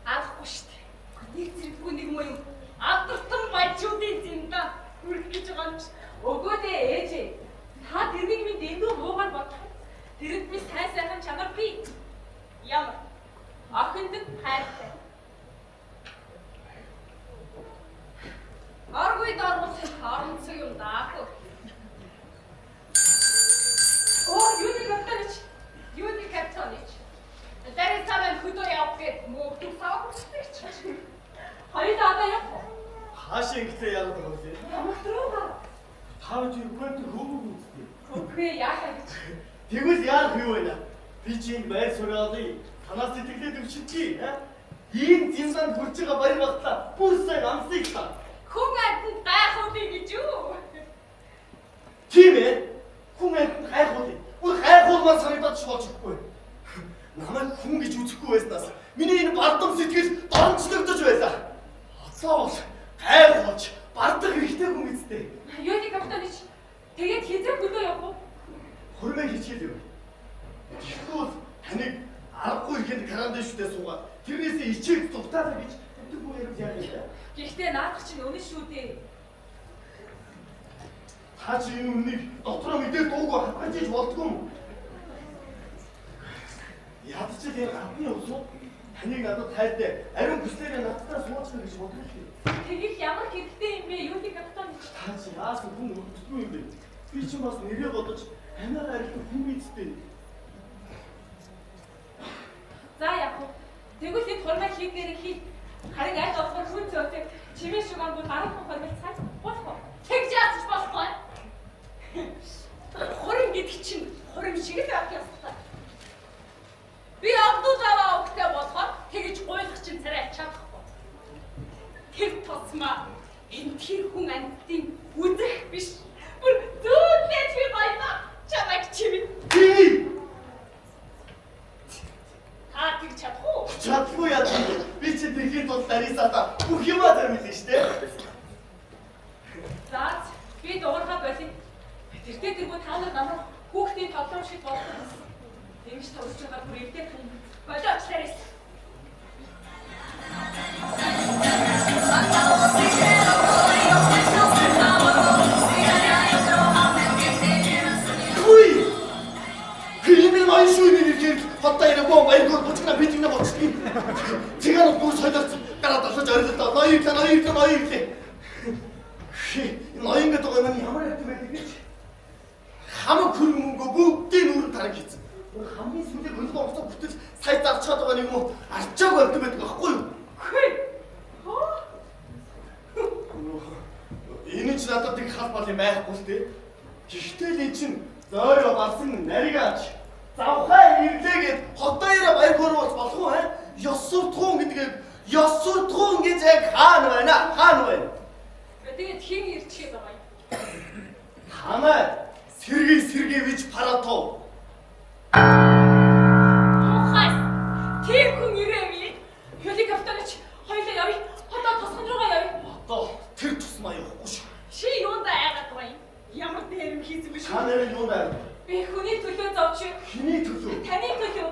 Алахгүй шүү дээ. Нэг зэрэггүй нэг муу юм. Алдартан баячуудын зинда хүрэх гэж байгаа юм чи. Үгүй дээ ээж. Та тэрнийг минь дэндүү муугаар бодох. Тэрэнд минь сайн сайхан чанар бий. Ямар Охинд нь хайртай. Оргүй доргол оронцог юм даах. Оо, Юли Капитонович. Юли Капитонович. Лариса маань хөдөө явах гээд мөгдөг саваг хүсдэг чи. Хоёулаа одоо явах уу? Хаашаа ингэлээ яагаад байгаа вэ? Ямагт руугаа. Та хоёр үгүйд хөөг үсттэй. Үгүй яахаа гэж. Тэгвэл яах юу вэ? Би чи энэ байр суурьалыг танаас сэтгэлээ төвшинчий. Ийм зинсанд хүрч байгаа баяр багтлаа. Бүр сайн амсыг та. Хүн амьтанд гайхуулъя гэж юу? Тийм ээ. Хүн амьтанд гайхуулъя. Бүр гайхуулмаар санагдаад ч болж өгөхгүй. Намайг хүн гэж үзэхгүй байснаас миний энэ бардам сэтгэл доромжлогдож байлаа. Одоо бол гайхуулж бардах хэрэгтэй хүн үстэй. Юли Капитонович, тэгээд хизээ хөдөө явах уу? Хурмаа хичээл юу? Тэгэхгүй бол таныг аргагүй ихэнд карандаштай суугаад тэрнээсээ ичээд дутаалаа гэж тавьдаг хүн ярив яах юм бэ? Гэхдээ наадах чинь үнэн шүү дээ. Та чи энэ үннийг дотроо мэдээ дуугүй хатгаж иж болдгоо юм. Ядч л энэ гадны усууд таныг надад хайртай ариун хүслээрээ надтай суучихна гэж бодлоо л дээ. Тэгэх ямар хэрэгтэй юм бэ, Юли Капитонович? Та чи яасан хүн өргөдгүй юм бэ? Би чинь бас нэрээ бодож амиа арилдаг хүн үстэй. За яах вэ? Тэгвэл энэ хурмаа хийдгээрээ хий. Харин аль болохоор хүн зөөтэй чимээ шугаан бүр баруун хурмал цай болох уу? Тэгж яаж ч болохгүй. Хурим гэдэг чинь хурим шиг л байх ёстой. Би Абдул аваа өгтэй болохоор тэгж гуйлах чинь царай чадахгүй. Тэр тусмаа энэ тэр хүн амьтдын үзэх биш. Бүр зүүдлээж би баялаа. Чамайг чимээ. Би Та тэгж чадах уу? Чадахгүй яа. Би чи тэрхийн тулд Ларисата бүх юмаа зориулна шүү дээ. За би дуурхаа болино. Тэртээ тэргүй та нар намайг хүүхдийн тоглоом шиг боддог. Тэгж тоглож байгаа бүр эвдэх юм. Болооч Ларис. Хүй! Энэ ноён шүү юм ихээр хотоо яриаггүй баяргүй бужигна бижигнэ болчихдгийг. Цыганууд бүр солиорсон гараад алхаж орилдоо. Ноён ирлээ, ноён ирлээ, ноён ирлээ. Ноён гэдэг юм ямар ярьд байдаг гэж. Хамаг хөрөнгө мөнгөө бүгдийг нүрэн тараг хийсэн. Бүр хамгийн сүүлийн хөлгөө онгоцоо хүртэл сая зарчаад байгаа нэг юм уу арчааг барьдаг байдаг байхгүй юу? Хүй. чи надад их халбал юм байхгүй л дээ. Гэхдээ л эн чинь зойроо барсан наригаач. Завхаа ирлээгээд хотоороо баяр хөөр болох уу хэ? Ёс суртахуун гэдгийг ёс суртахуун гэж яг хаана байна? Хаана байна? Тэгээд хэн ирчихээд байгаа юм? Танай Сергей Сергеевич Паратов. Мухай. Тийм хүн ирээвээ. Юлий Капитонович, хоёулаа явъя. Одоо тосгон руугаа явъя. Одоо тэр тусмаа явахгүй шүү. Чи юундаа айгаад байгаа юм? Ямар дээрэм хийсэн бэ? Та нэрээ юунд айгаад? Би хүний төлөө зовж. Хэний төлөө? Таны төлөө.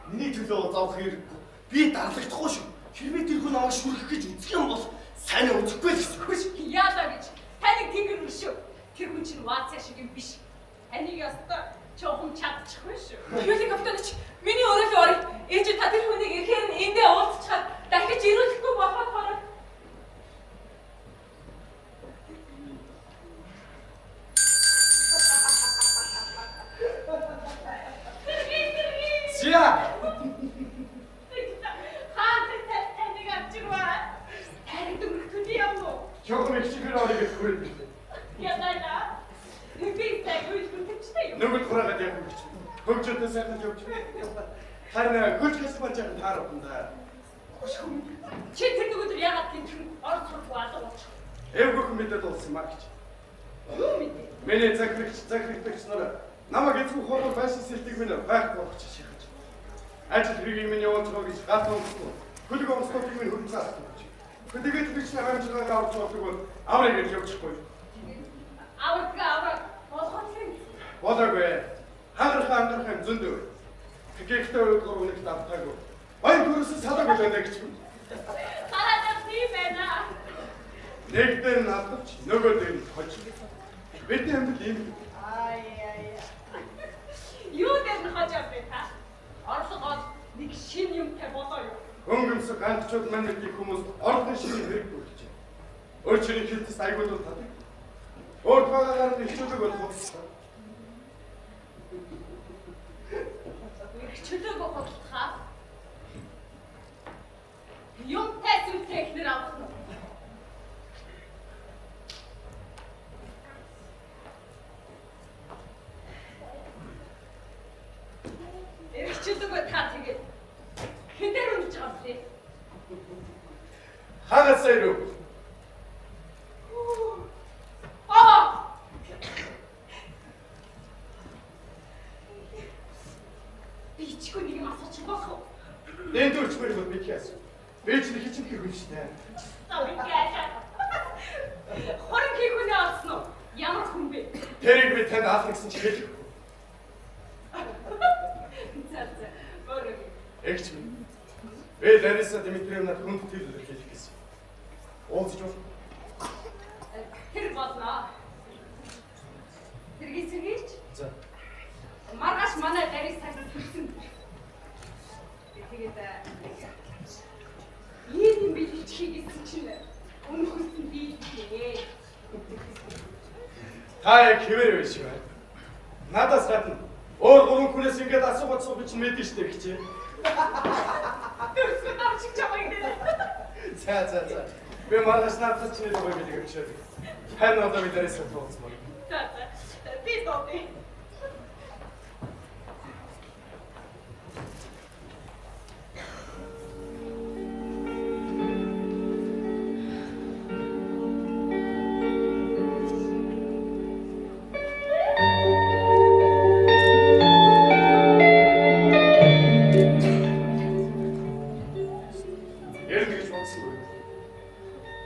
Миний төлөө зовх хэрэггүй. Би дарлагдахгүй шүү. Хэрвээ тэр хүн намайг шүрхэх гэж үзэх юм бол сайн үзэхгүй л гэсэн үг шүү. Яалаа гэж. Таныг тэнгэр өршөө. Тэр хүн чинь ваацаа шиг юм биш. Таныг ёстой чухам чадчихгүй шүү. Юлий Капитонович, миний өрөөлөө оръё. Ээж та тэр хүнийг ирэхээр нь эндээ уулзчихад дахиж ирүүлэхгүй болоход хороо. Зя. Хаан таныг авчирваа. Таныг дөнгөх төдий юм уу? Чухам их чихэр орё гэж хүрээд ирлээ. Ядаа. Би сайгүй хүлэмжтэй юм. Нүгэл хураагаад явах гэж. Хөгжөөдөө сайхан явж. Харин хөлж хэсэг болж байгаа таарах юм да. Чи тэр нэг өдөр яагаад гинтхэн ор сурах алга болчих. Эвгүй хүн мэдээд болсон юм а гэж. Юу мэдээ? Миний захирагч захирагч нар намайг эзэн хурал байшин сэлтийг минь байхгүй болгож шихаж. Ажил хэргийг минь явуулж байгаа гэж галт өмсгөө. Хөлөг өмсгөөийг минь хөрөмсөө гэж. Тэгээд би чинь амжилтаар авч явдаг бол авраг гэж явчихгүй. Авраг авраг болгоцсон. Болоогүй. Хагарах ангарах юм зөндөө. Тэгэхдээ өдөр үнэт автаагүй. Баян төрөөс салаагүй байна гэж. Хараад тийм байна. Нэг дээр нь алдавч нөгөө дээр нь хож. Бидний амьдрал ийм. Ай ай. Юу дээр нь хож авах вэ та? Орлого ол нэг шин юмтай болоо юу? Хөнгөмсөг ганцчууд мань мэдих хүмүүс орлогын шин хэрэг болжээ. Өөр чиний хэлтэс айгууд бол тадаг. Өөр байгаагаар нь хичээлэг болох. Хичээлэг бодлохаа. Юмтай сүнтэй ихнэр авах нь. Хичээлэг та тэгээд хэн дээр үнэж байгаа юм бэ? Хагас сая руу. Аа! Би чигүй нэг юм асуучих болох уу? Энд төрчмөр бол би хийсэн. Би ч нэг хичээх хүн шүү дээ. За би яа. Хорон хийх хүнээ олсон уу? Ямар хүн бэ? Тэрийг би танд алах гэсэн чи хэлэхгүй. За за. Өөрөө. Эгч минь. Би Лариса Дмитриевнад хүнд төлөөлөх хэлэх гэсэн. Уулзч болох. Тэр болно. Сергей Сергеевич. За. Маргааш манай Ларисаг төрсөн. Тэгээд ийм юм бэлтгэх гэсэн чинь өмнөхөөс нь биелээ. Та яг хэвээр байж байна. Надаас гадна өөр гурван хүнээс ингээд асуух утсаа би чинь мэдэн штэ гэжээ. Төрсөн авчих чамайг нэ. За за за. Би маргааш надад чиний дугуй бэлэг өгчөөд. Харин одоо би Ларисаг уулзмаар. За за. Би доотой. Ярина гэж бодсонгүй.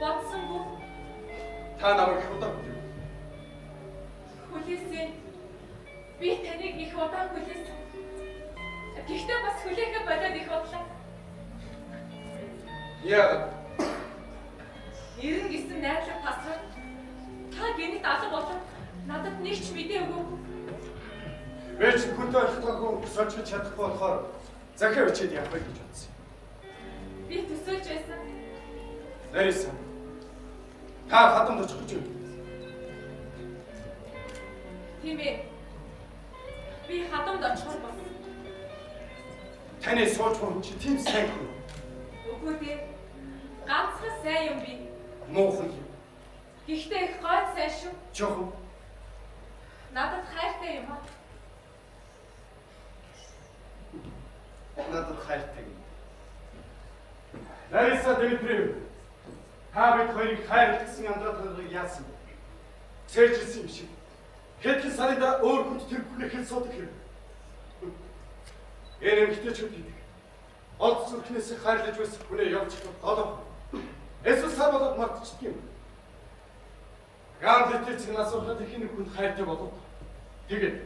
Бодсонгүй. Та намайг их удаан хүлээв. Хүлээсэн. Би таныг их удаан хүлээсэн. Гэхдээ бас хүлээхэ болоод их удлаа. Яагаад? Ирнэ гэсэн найдлага тасраад та гэнэт алга болон надад нэг ч мэдээ өгөөгүй. Би ч хүнтэй ойлгохгүй сольж чадахгүй болохоор захиа бичээд явах гэж бодсон. Би төсөөлж байсан. Лариса. Та хадамд очих гэж байна. Тийм ээ. Би хадамд очихор болсон. Таны сууж хүн чи тийм сайн хүн. Үгүй дээ. Ганцхан сайн юм би. Муухан юм. Гэхдээ их гойд сайн шүү. Чухам. Надад хайртай юм аа. Надад хайртай юм. Лариса Дмитриевна, та бид хоёрыг хайрлах гэсэн амьдрал яасан бэ? Цээжилсэн юм шиг. Хэдхэн сарын дараа өөр хүнд тэр бүхнийг хэл суудаг хэрэг. Энэ эмэгтэйчүүд гэдэг. Од зүрхнээс хайрлаж байсан хүнээ явж голов. Эсвэл сар болоод мартчихдаг юм. Гамлетийн цэг асуухад их нэг хүнд хайртай болов. Тэгээд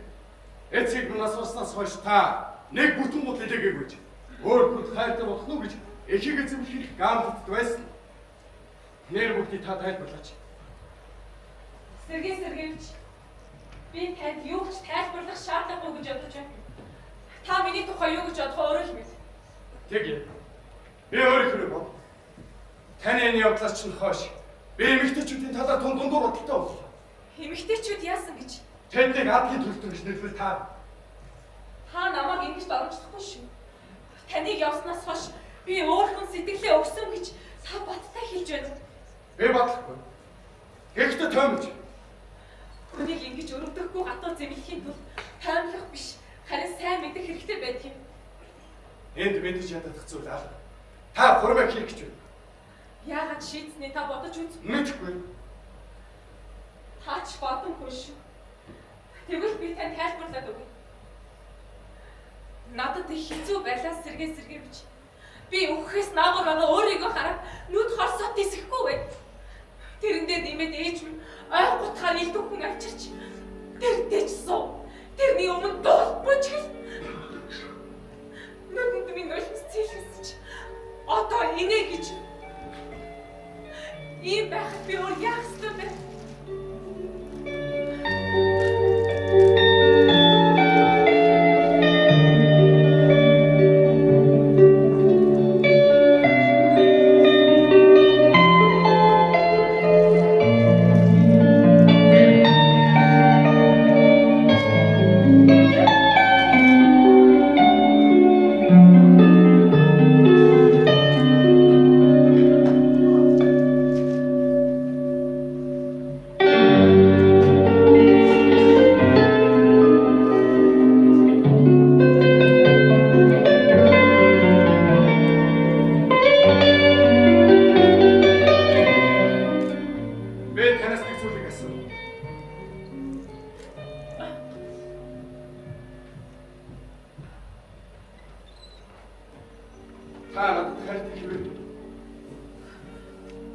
эцэг минь асууснаас хойш та нэг бүтэн гол хэлээгээгүй ч өөр хүнд хайртай болох нь гэж эхийг эзэмших Гамлетд байсан. Нэр бүгдийг та тайлбарлаач. Сергей Сергеевич, би танд юу ч тайлбарлах шаардлагагүй гэж бодож байна. Та миний тухай юу гэж бодох өөрөө л мэд. Тэгье. Би өөрийнхөө бод. Таны энэ явдлаас чинь хойш би эмэгтэйчүүдийн талаар тун дундуур бодолтой боллоо. Эмэгтэйчүүд яасан гэж? Тэднийг адгийн төлтөн гэж нэрлэвэл та. Та намайг ингэж доромжлохгүй шүү. Таныг явснаас хойш би өөр хүн сэтгэлээ өгсөн гэж та баттай хэлж байна. Би бодлохгүй. Гэхдээ тоймж. Хүнийг ингэж өрөвдөхгүй гатуу зэмлэхийн тулд тоймлох биш, харин сайн мэдэх хэрэгтэй байдаг юм. Энд мэдэж ядах зүйл алга. Та хурмаа хийх гэж байна. Яагаад шийдсэний та бодож үз? Мэдэхгүй. Та ч бодон хүн шүү. Тэгвэл би танд тайлбарлаад өгье. Надад их хэцүү байлаа Сергей Сергеевич. Би үхэхээс наагур байгаа өөрийгөө хараад нүд хорсоо тисэхгүй бай. Тэрэндээ нэмээд ээж минь ой гутгаар илдэх хүн авчирч тэртэй ч суу. Тэрний өмнө дуулахгүй ч гэл. Нүдэнд минь нулимс цэлгэсэн чи одоо инээ гэж. Ийм байхад би өөр яах ёстой бэ?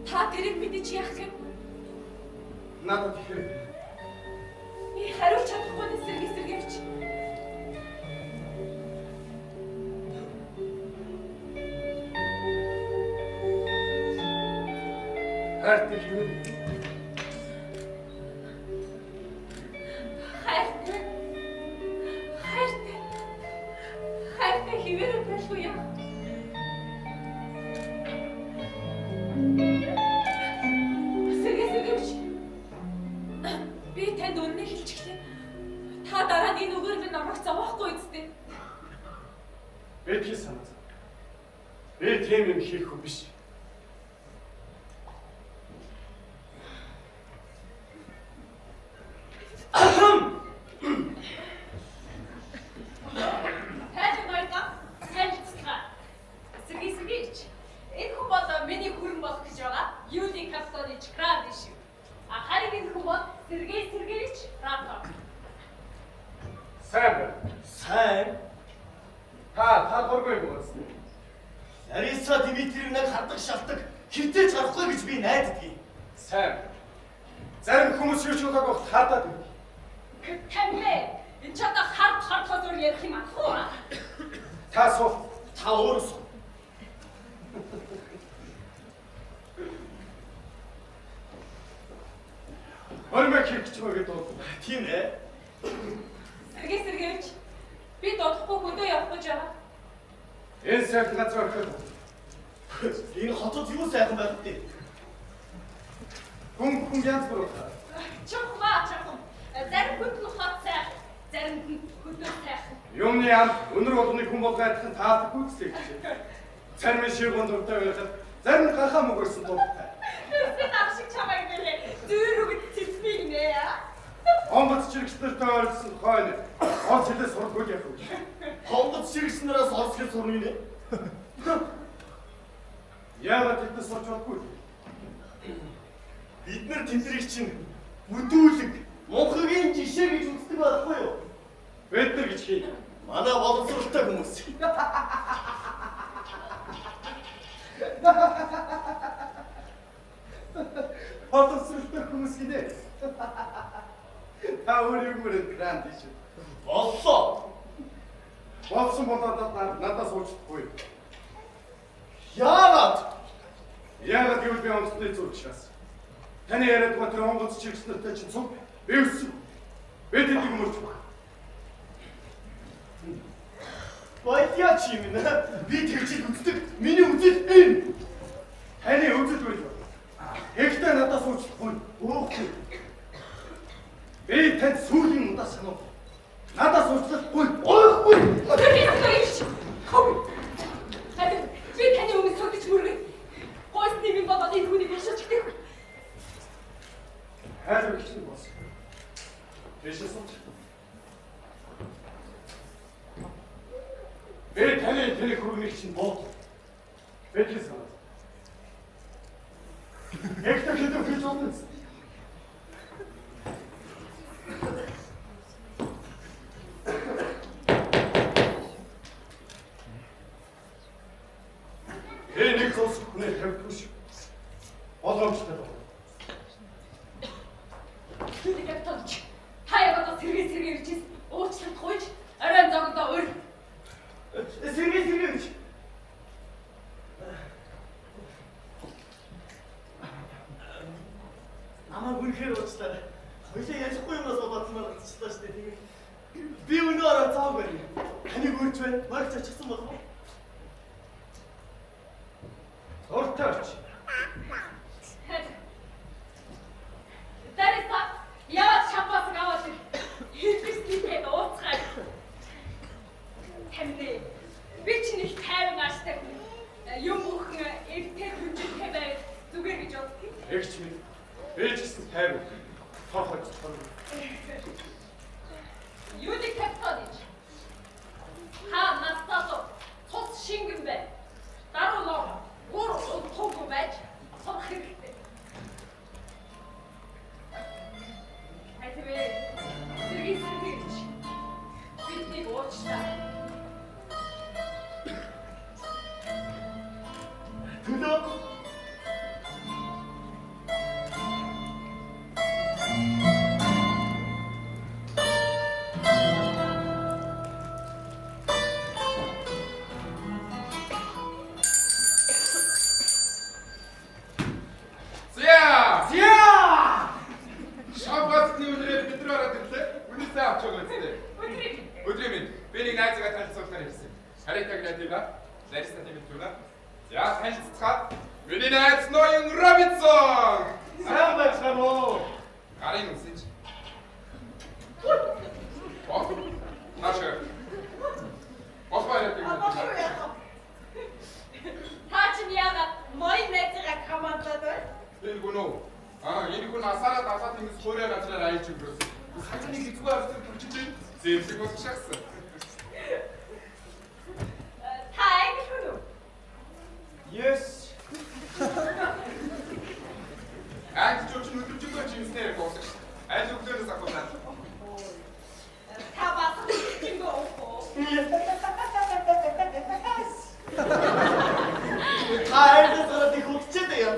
Та тэрийг мэдэж яах юм? Надад хэрэг. Би хариулж чадахгүй нэ Сергей Сергеевич. Хайртай хэвээр. Хайртай. Хайртай. Хайртай хэвээр байлгүй яа. Сергей Сергеевич. Би танд үнэнээ хэлчихлээ. Та дараа нь энэ үгээр минь намайг зовоохгүй үсттэй. Би тийм санаа. Би тийм юм хийх хүн биш. Сергей Сергеевич, энэ хүн бол миний хүрэн болох гэж байгаа. Юлий Капитонович Грабишев. А харин энэ хүн бол Сергей Сергеевич Ратов. Сайн байна. Сайн. Та талбаргүй юм уу? Лариса Дмитриевнаг хардаг шалтак хөвтөж гарахгүй гэж би найддаг. Сайн. Зарим хүмүүс юу ч болоогүй хардаад байв. Тамлээ. Энэ ч одоо хард хардхоос өөр ярих юм ах уу? Та суу. Та өөрөө суу. Хормоо хийх гэж байгаа гэдэг дуу. Тийм ээ. Сергей Сергеевич, би дуудахгүй хөдөө явах гэж байгаа. Энэ сайхан газар орхиод. Энэ хотод юу сайхан байх вэ? Хүн хүн янз бүр байна. Чухмаа чухам. Зарим хүнд нь хот сайхан, зарим хүнд хөдөө сайхан. Юмны ам өнөр болгоны хүн болгоо адилхан таалдаггүй ч гэж. Зарим нь ширгүүн дуртай байхад зарим нь гахаа мөгөрсөн дуртай. Би дав шиг чамайг нэрээ. нартай ойролцсон хойно орос хэлээ сурдаггүй яах вэ? Хонгод ширгс нараас орос хэл сурна гинэ. Яагаад тэднээс сурч болохгүй? Бид нар тэднийг чинь бүдүүлэг, мунхагийн жишээ гэж үздэг байхгүй юу? Бид нар гэж хий. Манай боловсралтай хүмүүс. Боловсралтай хүмүүс гинэ. Та өөр юм мөрөд гранд шүү. Боллоо. Болсон болоод надаас уучлахгүй. Яагаад? Яагаад гэвэл би онцлог зүг шаас. Таны яриад байгаа тэр онгоц чигс нартай чинь цуг бивсэн. Би тэднийг мөрч байна. Баяа чи юм нэ. Би тэгж үздэг. Миний үзэл энэ. Таны үзэл байж байна. Гэхдээ надаас уучлахгүй. Өөхгүй. Би танд сүүлийн удаа санав. Надаас уучлахгүй. Өөхгүй. Харин би таны өмнө сөгдөж мөргөн. Гойсны минь болоод энэ хүнийг хашиж итгэв. Хайр гिचсэн болсон. Тэшээ сууч. Би таны тэр хөргөнийг чинь бод. Би тэр санаа. Гэхдээ хэдэн хийж болно. Би нэг цус хүний тавьдгүй шүү. Боломжтой байна. Капитан, та яг одоо сэргээ сэргээ ирчихсэн. Уучлалт гуйж оройн зогдоо өр. Сэргээ сэргээ гэж. Намайг үнэхээр уучлаарай. Хоёлаа ялахгүй юмнаас болоод маар гарчлаа шүү дээ, тийм ээ. Би өнөө орой цаав барь. Таныг үрж байна. Моригч очихсан болов уу? Дуртай очи. Дариса, яваад шампанс аваад ир. Хэлбэсний ууцгаая. Тамны. Би ч нэг тайван ааштай хүн. Юм бүхэн эртэй хүнжинтэй байвал зүгээр гэж боддог. Эгч минь. Би ч гэсэн тайван. Торхож тор. Юуны капитан гэж. Та настаа цус шингэн бай. Даруй нор гур утгаагүй байж сурах хэрэгтэй. Хайвэ. Сэргий сэргий гэж. Биднийг уучлаа. Төлөө. За! За! Шампанскны үлрээр бид нар ороод ирлээ. Үнээсээ авч байгаа үстэй. Өдрийн Өдрийн мэнд. Би нэг найзгаа танилцуулахаар ирсэн. Харитаг найзгаа. Лариса Дмитриевна. За танилцацгаа. Миний найз ноён Робинсон. Сайн байцгаана уу? Гарын үсэж. Боо. Наашаа. Босбай гэдэг. Та чинь яагаад ноён найзыгаа командлаад байна? Энэ гүн үү? Аа, энэ хүн асаараа давсаа тэнгис хуурай газраар аялж өнгөрөөсөн. Саяны хэзээ авсан төвчтэй зэвсэг босгошаасан. Та англи хүн үү? Yes. Англи ч өдөржингөө жимснээр дуусах шүү. Аль өглөөнөөс ахуулаад. Та бас өдөржингөө уух уу? Та айлаас гараад их удчээд юм.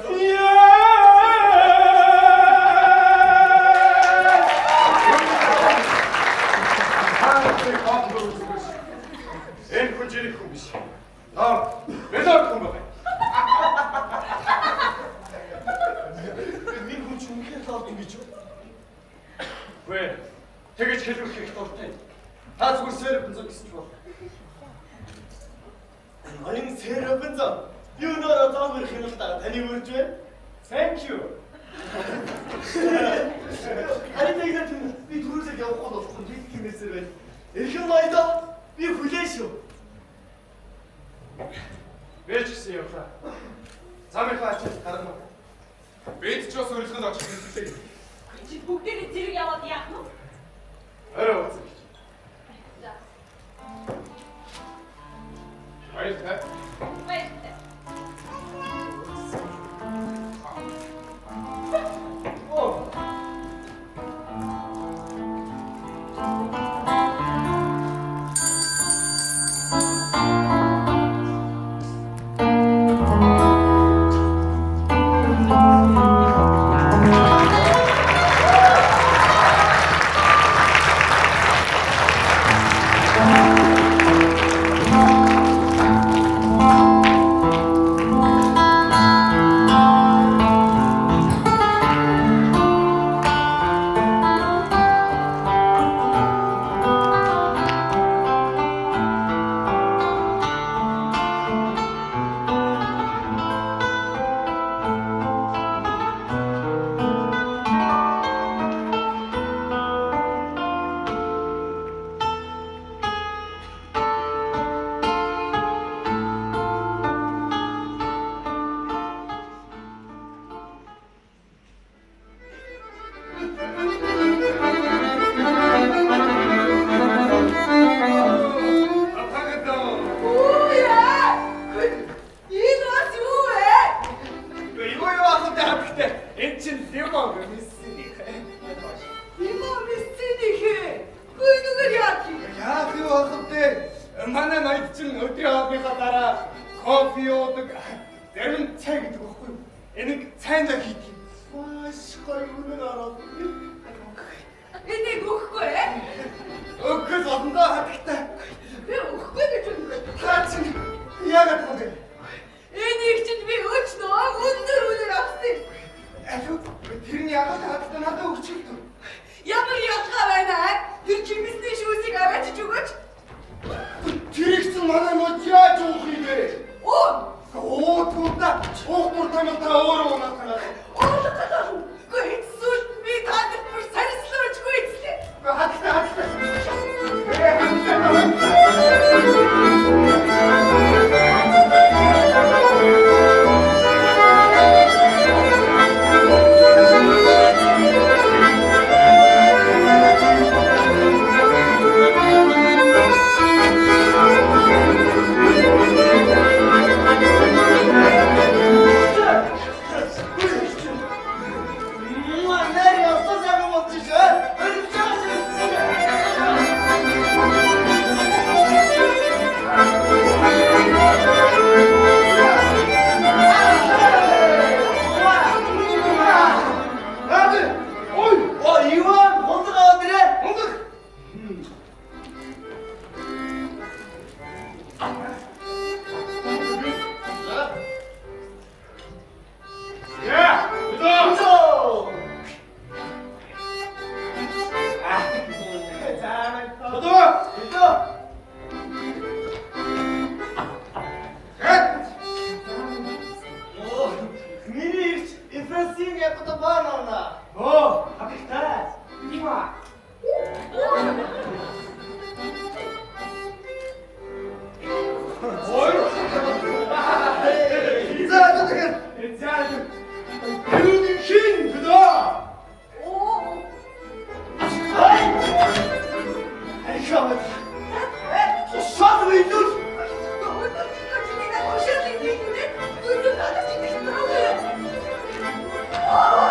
Та нарыг хоолгүй үзэхгүй. Энэ хүн жирэх хүн биш. Лорд, Мелорд хүн байна. Миний хүн ч үнэхээр лорд юм гэж юу? Үгүй. Тэгэж хэлвэх их дуртай. Та зүгээр сэр бэнзэн гэсэн ч бол. Ноён Сэрабензон. Би өнөө орой зоог ирэх юм л да. Таныг үрж байна. Thank you. Харин тэгнэ түн би түрүүсээ явахгүй болохгүй би тиймээсээр байна. Эрхэм ноёдоо би хүлээн шүү. Би ч гэсэн явлаа. Замынхаа ачаал гаргана. Бид ч бас урилганд очих хэрэгтэй. Чи бүгдээрээ зэрэг яваад яах нь вэ? Орой уулзъя. За. Баярлалаа. Баярлалаа. Үу яа. Энэ бас юу вэ? Юу юу ах вэ хатагтай? Энд чинь лимон миссиний. Лимон миссиний. Гүн нүгэр яа чи? Яах юу ах вэ? Манай ноёд чинь өдрийн хоолныхаа дараа кофе уудаг, зарим нь цай гэдэг байхгүй юу? Энийг цайндаа хийдэг. Маш гоё үнэн ороод. Энийг өгөхгүй ээ? Өгөхөөс олондоо хатагтай. Би өгөхгүй гэж үнэгүй. Та чинь яагаад вэ? Энийг чинь би өчнөө өндөр үнээр авсан. Алуу тэр нь яагаад хатагтай надад өгч юм бэ? Ямар ялгаа байна аа? Тэр жимсний шүүсийг аваачиж өгөөч. Тэрийг чинь манай нод яаж уух юм бэ? Оо, Уудгүй да. Уух дуртай юм та өөрөө унаад гараад. уулах гэдэг. Үгүй эцсүүл би та нарт бүр сарислуулжгүй эцлээ. Хатагтай хатагтай. Ээ хатагтай. Нэр ёстой сайхан болж шээ. Өргөж байгаа шээ. Наад. Ой, О, Иван, хондог аваад ирээ. хондог. Яа, өдөө. Өдөө. Өдөө. Өдөө. Хэт. Оо, миний ирч Ефросин Якутабановна. Оо, хатагтай. Муа. Ой. За за тэгэхээр За. Тэр хин өдөө. Оо, Ай! Айшаа. Тусаад үйлдэл. өндөр чиний надад ушаалыг нийлүүлээ. Өндөр надад чи тэгтээ. Аа.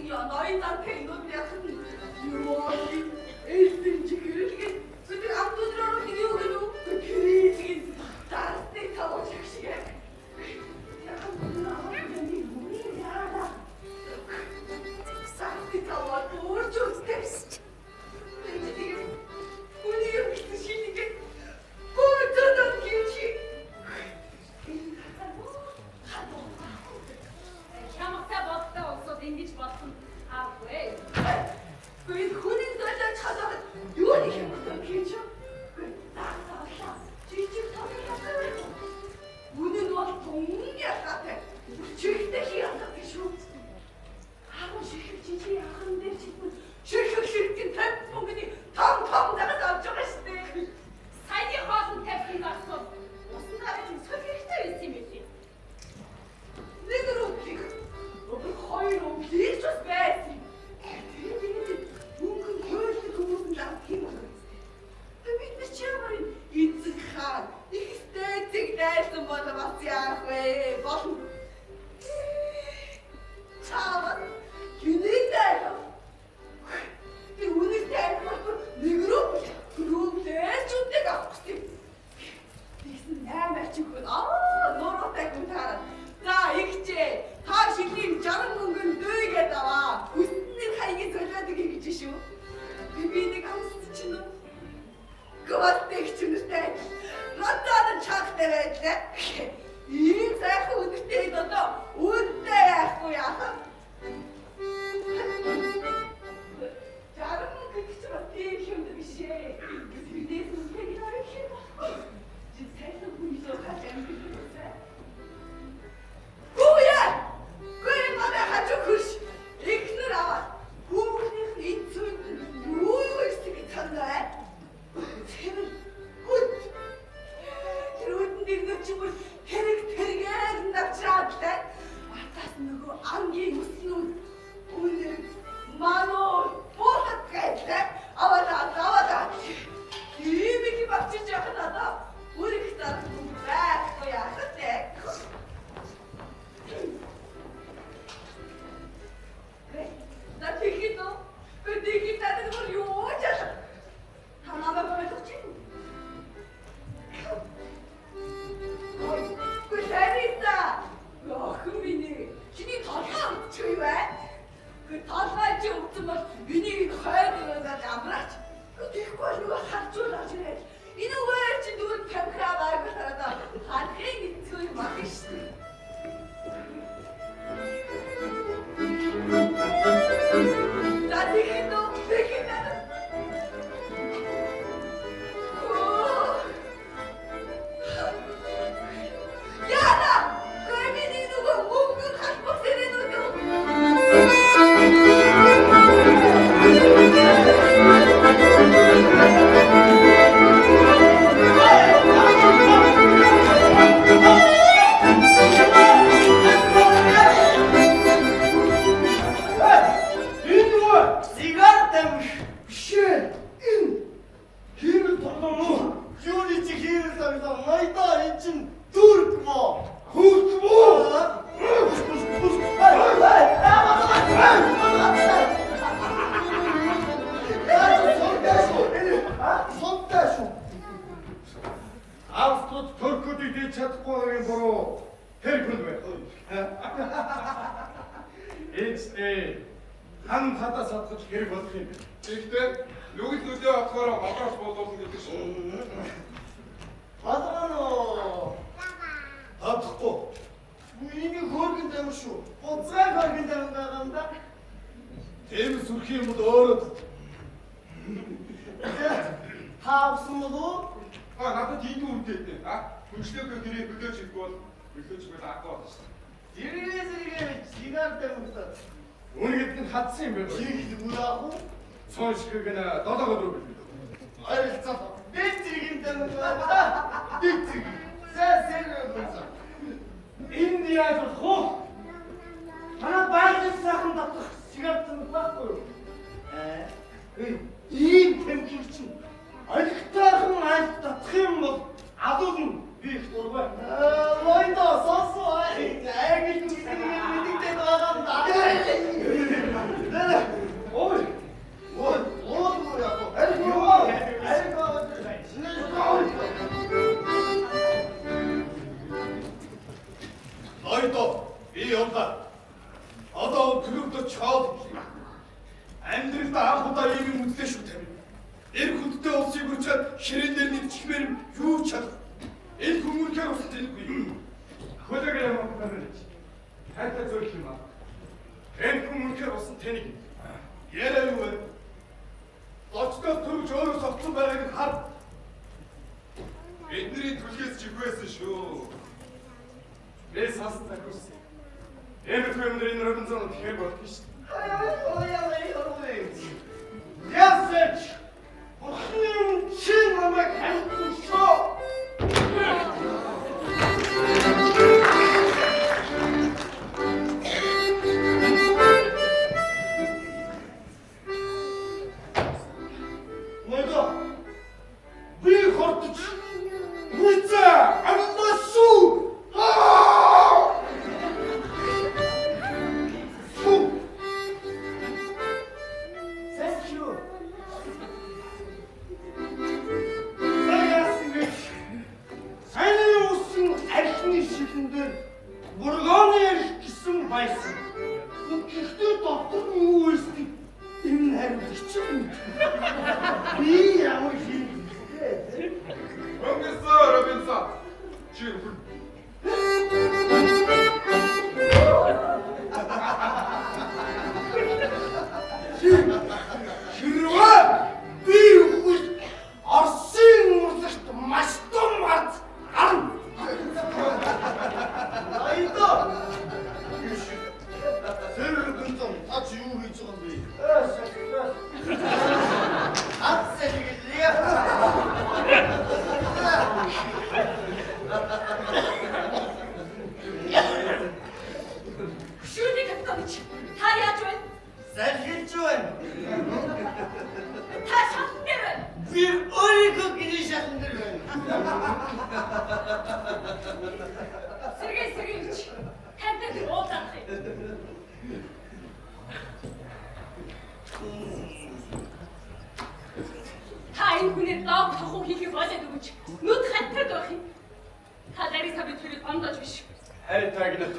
Ноён зантай нүүд яхад нь юу элдэн чихрэлгээ бид амт өдрөөр нэг юу гэнэ үү? Тэрийг дарсны тавууч шиг. Сарти таваад өөрч үзтэй. Үний юм гэсэн шилэг. Бөөдөө гэж. Хямгтай бодтой улсууд ингэж бодох нь аагүй. Үгүй хүний золиож чадаад юу нэг юм гэж. Жижиг тоглолоо. Үнэн нь бол тун ялгаатай. Чихтэй хязгаартай шүү. Агуу ширхэг жижиг яхан дээр чигмэн ширхэг ширхэг 50 мөнгөний том том загас авч байгаа шүү дээ. Саяны хоолнд тавьсан зарцуул усан дараач өсгөх хэрэгтэй байсан юм билээ. Нэг рублийг өөр хоёр рублийг ч бас байсан. Тэр тэгээд мөнгө нь хуйлдаг хүмүүс нь авах юм байна. Бид нар чи ямар эзэн хаан ихтэй зэг дайсан бол бас яах вэ? Болно. Чаавас хэнийг дайлав? Тэр үнэтэй айлмал нэг рубль рублээс ч үнэтэй авах гэсэн. Тэгсэн 8 ачин хүн аа нуруутай хүн таарад. За игчээ та шилийн 60 мөнгөнд дүйгээд аваа. Үсний хаягийг золиодог гэж шүү. Би нэг амссан чинь үү? Гватдаг чүнэртэй. Ротаад чахтай байлаа. Ийм сайхан үнэтэй одоо үнэтэй яахгүй яах. 60 мөнгө гэдэг чинь бас тийм юм биш ээ. Тэрнээс үнэтэй гэж арах юм байхгүй. Чи сайхан хүн илүү хаж амьдрах. Гүя! Гүя манай хажуу хөрш. Эхнэр аваад хүүхнийх нь эд зүйнд юу юу ирсэн гэж санаа. Цэвэр үд. Тэр үдэнд ирнэ чи бүр хэрэг тэргээр навчраад лээ. Атаас нөгөө ангийн үснүүд үнэр мануу буухад гэлээ. Аваад аваад. Ийм их авчиж явах надаа бүр их зарах байхгүй яах вэ? За тэгэхэд үү? Тэгэхэд надад бүр юу ч алга. Та намайг ойлгож байна уу? Гүй Лариса. Охин минь ээ. Чиний толгой өвдчих юу вэ? Гүй толгой чи өвдсөн бол миний хойд өрөөд амраач. Гүй тэгэхгүй бол нөгөө харжуулаач ирэл. Энэ үгээр чи дүүр тамхиа байг хараад харахын эцгүй юм ах шүү дээ. За тэгэхэд үү? Тэгэхэд надад. Яна! Гүй миний нөгөө мөнгө халбах сэрэнүүд үү? Энэ нөгөө сигар тамхи биш ээ. Энэ хиймэл тоглоом уу? Юуны чи хиймэл тоглоом? Майда энэ чинь дүрк мó. Хүрк мó. Сонтой шүү. Авструуд Туркуудыг дийж чадахгүй байгаагийн буруу тэр хүн байх. Эцтэй хан хадаа садгаж хэрэг болох юм. Тэгэхдээ нүгэл нүдээ авахаар гадраас болуулна гэдэг шүү. Бадгано. Татахгүй. Миний хөөргөн тамир шүү. Буцаан хөөргөн тамир байгаа юм да. Тийм сүрхий юм бол өөрөө тат. Та авсан болов уу? А надад ийм үнэтэй дээ. А хөгжлөөгөө тэрийг хөлөөж ирэхгүй бол хөлөөж ивэл аагүй болно шүү. Зэрэг зэрэг сигар тамиртай. Үн гэдэг нь хадсан юм байна. Хийх бүр аах уу? Цоон шиг гэнэ долоогод руу бэлдээ. Ойролцоо. Нэг зэрэг тамир байна да. Нэг зэрэг. Сэ сэр. Энд яаж болох вэ? Манай байгалийн сайхан татах сигар тамир байхгүй юу? Ийм тамхиг чинь олигтойхон айлт татах юм бол алуулна. Би их дургүй. Лойдо сонсоо. Англи үгсийг мэддэг байгаа юм да. Амьдралдаа анх удаа ийм юм үзлээ шүү тавь. Эр хүндтэй улсыг үрчээд ширээн дээр нэгтгэмээр юу ч чадах. Энэ хүн үнэхээр усан тэнэггүй. Хөлөг юм уу? Хайртай зөвлөх юм аа. Энэ хүн үнэхээр усан тэнэг. Яриа юу вэ? Лочдоос төрөж өөрөө согтсон байгааг нь хар. Бидний түлхээс чихвэсэн шүү. Би сас захиус. Эмх өмдөр энэ Робинсон тэгэхээр болдго шүү. Ясэч! Бурхны юм чи намайг хандсан шүү. Модо. Би хортож Мицаа амласуу. Аа! Фу. Thank you. Саяасан гэж сайн усын архины шилэн дээр бургооны арх гэсэн байсан. Гэхдээ дотор нь юу байсан энэ хариулагч юм. Би ямар хийх вэ? Өнгөрсөн Робинсон. Чи хүн. Хэрвээ би үхвэл Оросын урлагт маш том ард гарна. Айда. Тэр гэнтэн та чи юу хийж байгаа юм бэ? Ад сэлгэлээ. Шүний капитанович, та яаж байна? Салхилж байна. Та шалан дээр байна. Би өөрийнхөө гэрийн шалан дээр байна. Сергей Сергеевич, тантай би уулзах юм. Та энэ хүний лав тохуу хийхийг болоод өгч нүд хантаад байх юм. Та Лариса биднийг ондож биш. Хайртай Игнат.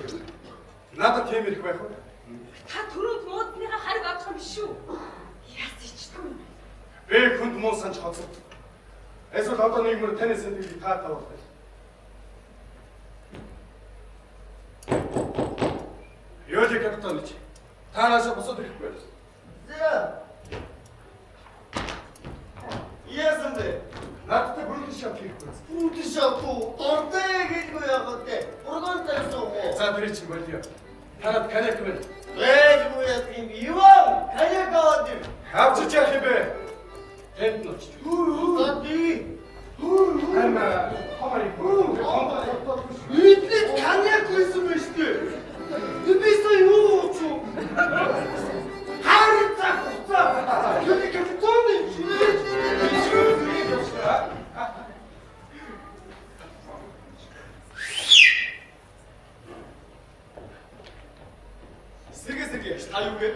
Надад тийм ирэх байх уу? Та түрүүнд муудныхаа хариг авчих юм биш үү? Яс ичдэг юм. Би хүнд муу санч хоцорд. Эсвэл одоо нэг мөр таны сэтгэлийг та тавуулах. Юули капитанович. Та наашаа босоод ирэхгүй байна. За. Яасан бэ? Надтай бүрэн шав хийхгүй. Бүрэн шав уу? Дортой гэлгүй яагаад вэ? Бургоон тавьсан уу? За тэр чинь болио. Танад коньяк байна. Гэлгүй яадаг юм. Иван, коньяк аваад ир. Авчиж яах юм бэ? Тэнд нь очиж. За тий. Харин хоморыг Эднийд коньяк байсан байж тээ. Би сая юу ууч уу? Харин цаг хугацаа. Тэр капитаны чирэж. Сэргээ сэргээ та юу вэ?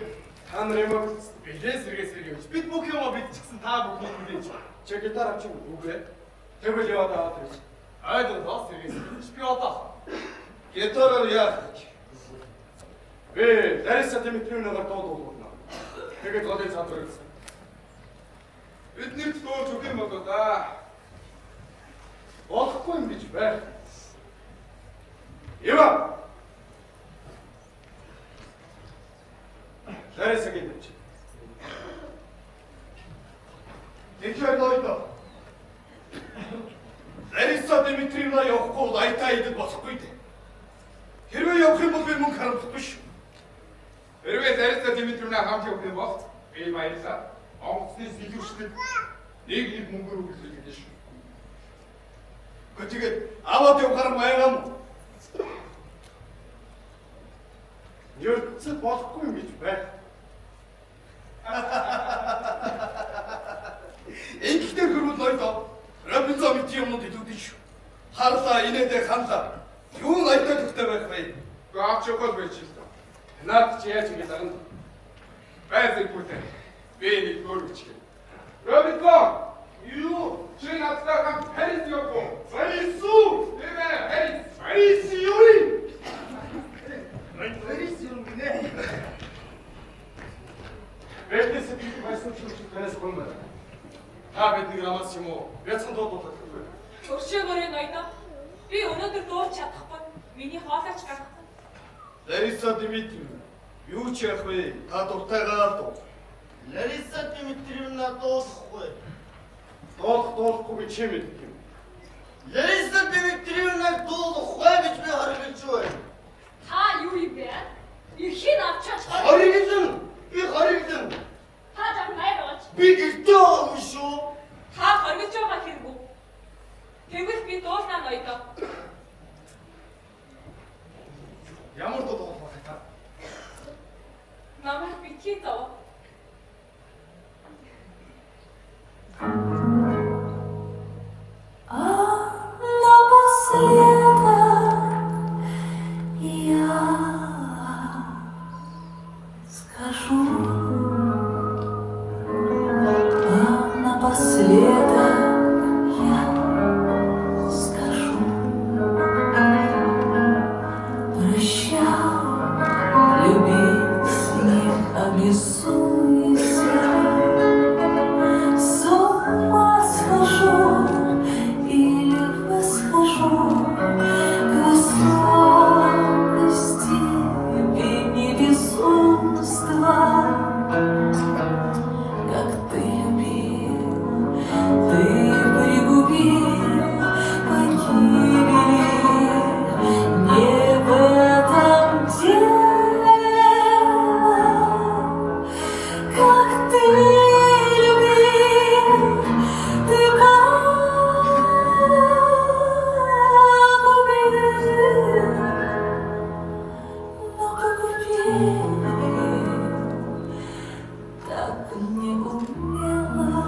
Та нар юм уу? Билээ сэргээ сэргээ. Бид бүх юмаа бидчихсэн та бүхнийг хүлээж. Чи гитар авчих үгүй ээ. Тэгвэл яваад аваад ирж. Ойлголоо сэргээ сэргээ. Би одоо гитараар яах вэ? Би Лариса Дмитриевнагаар дуу дуулгана. Тэгээд голын цаатар гэсэн. Биднэрт дуулж өгөх юм болоо да. Болохгүй юм гэж байх. Ива. Ларисагийн дэмж. Тэгэхээр ноёдоо. Лариса Дмитриевна явахгүй бол айтаа идэх болохгүй дээ. Хэрвээ явах юм бол би мөнгө харамсахгүй шүү. Хэрвээ Лариса Дмитриевна хамт явах юм бол би баярлалаа. Онгоцны сэлүүрчдэд нэг нэг мөнгөөр өгөх гэж шүү. Гэхдээ тэгээд аваад явахаар байгаа юм. Ертөнцид болохгүй юм гэж байх. Ингэхдээ хөрвөл ноёдоо. Робинсон мэдээ юмнууд илүүдэн шүү. Харлаа, инээдээ ханлаа. Юу аятай төгтэй байх вэ? Гэхдээ авч явах байж л доо. Наад чи яаж ингэж дагна? Байзаггүй. Би нэг өөр үчиг. Робинсон! Юу? Чи надтай хамт Парис явах уу? Парис уу? Тийм ээ, Парис. Парис юу? Парис юм гинэ. Бидний сэтгэл байсан ч танаас гон байна. Та биднийг рамаас юм уу? Бяцхан дуудуулах гэхгүй. Өршөөгөөрэй ноёдоо. Би өнөөдөр дуулж чадахгүй. Миний хоолойч гарахгүй. Лариса Дмитриевна, юу ч яах вэ? Та дуртайгаа л дуу. Лариса Дмитриевна дуулахгүй. Дуулах дуулахгүй би чи мэдэх юм. Лариса Дмитриевнаг дуулахгүй гэж би хоригдж байна. Та юу юм бэ? Эрхийг авчаач Хоригдон. Би хоригдон. Та жам найр байгаач. Би гэртээ байгаа юм шүү. Та хоригдж байгаа хэрэг үү? Тэгвэл би дуулнаа ноёдоо. Ямар дуу дуулах вэ та? Намайг битгий зов. А напоследок я скажу, а напоследок я скажу, прощай, любить не обязуйся. С ума схожу или восхожу к высокой степени безумства. Как ты любил, ты пригубил погибели. Не в этом дело. Как ты любил, ты погубил, но погубил так не умела.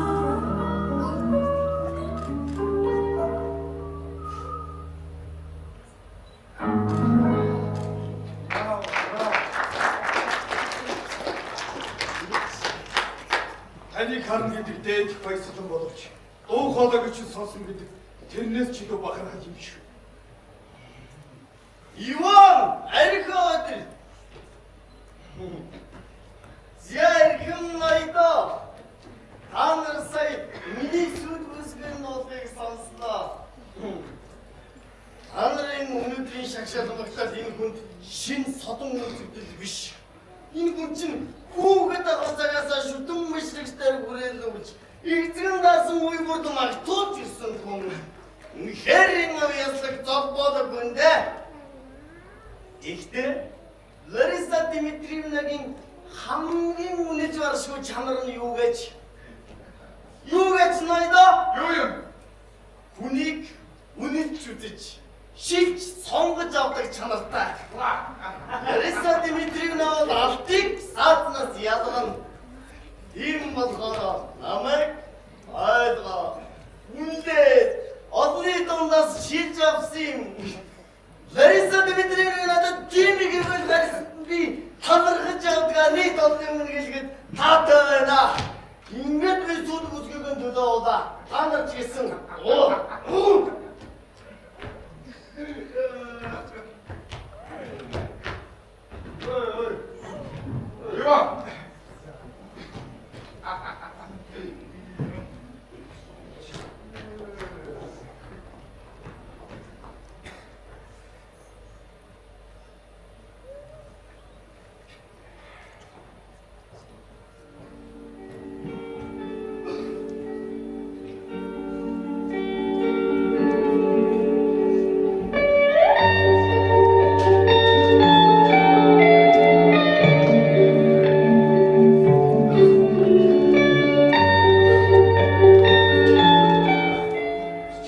Таныг харна гэдэг дээд их баясгалан боловч дуу хоолойг чинь сонсон гэдэг тэрнээс ч илүү бахархал юм шүү. Иван, архиодр. За эрхэм ноёдоо. Та нар сая миний сүд бүсгэн дуулыг сонслоо. Та нарын өнөөдрийн шагшаал магтаал энэ хүнд шин содон үзэгдэл биш. Энэ хүн чинь хүүхэд авах цагаасаа шүтэн мөшлөгчдөр хүрээлүүлж эзэн даасан үе бүрд магтуулж ирсэн хүн. Үнэхээр энэ яслаг зовболог үндэ. Гэхдээ Лариса Дмитриевнагийн хамгийн үнэж баршгүй чанар нь юу гэж? Юу гэж ноёдоо? Юу юм? Хүнийг үнэлж үзэж, шилж сонгож авдаг чанартай. Лариса Дмитриевна бол алтыг саатнаас ялгана. Тийм болохоор намайг ойлгоо. Үнэлээд олонний дундаас шилж авсан юм. Лариса Дмитриевна надад тийм их эргэл гарсан би талархаж авдгаа нийт олонний өмнө хэлэхэд таатай байна. Ингээд би сүд бүсгүйн төлөө удаа. Та нар ч гэсэн. Оо. Иван.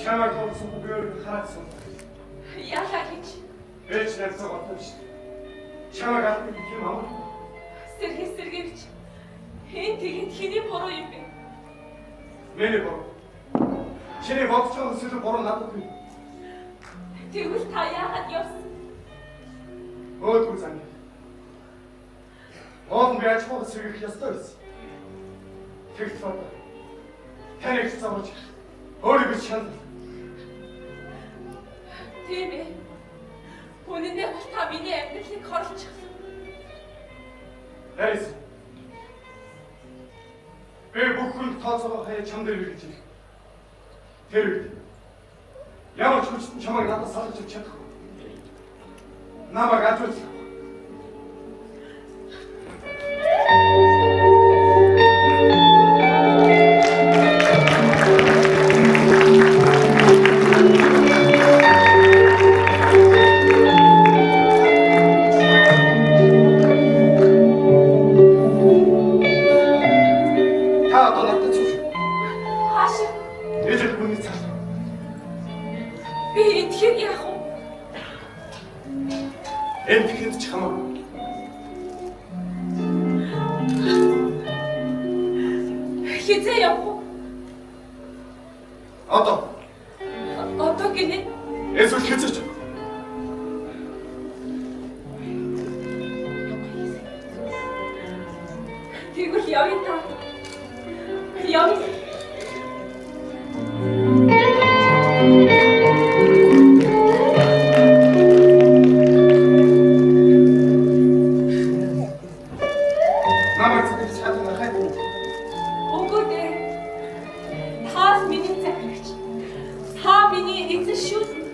Чамайг дуулсан би өөрөө хараадсан. Яалаа гэж. Ээж найзаа бодсон шүү дээ. Чамайг алдах гэх юм аа. Сергей Сергеевич. Энэ тэгэнд хэний буруу юм бэ? Миний буруу. Чиний бодож байгаа зүйлээ буруу надад бий. Тэгвэл та яагаад явсан? Өөдгөө зан. Гол нь би аж ахуйг сэргийх ёстой байсан. Тэгтэл одоо таныг зовж өөрийгөө шалгал. Тийм ээ. Үнэн дээр бол та миний амьдралыг хорлочихсон. Ларис. Би бүх хүн тооцоогоо хаяа чам дээр хэрэгжиж ирэх. Тэр үед ямар ч хүчтэн чамайг надад салгаж авч чадахгүй. Намайг ажуулах. Та одоо надад цуг. Хаашаа? Ижил хүний цар. Би эндхээр яах вэ? Энд хэнд ч хамаагүй. Хизээ явах уу? Одоо Одоо гинэ. эсвэл хэзээ ч. Тэгвэл явъя та. Явъя. Намайг зүтгэж чадна хай. Үгүй дээ. Та л миний захирагч. Та миний эзэн шүү дээ.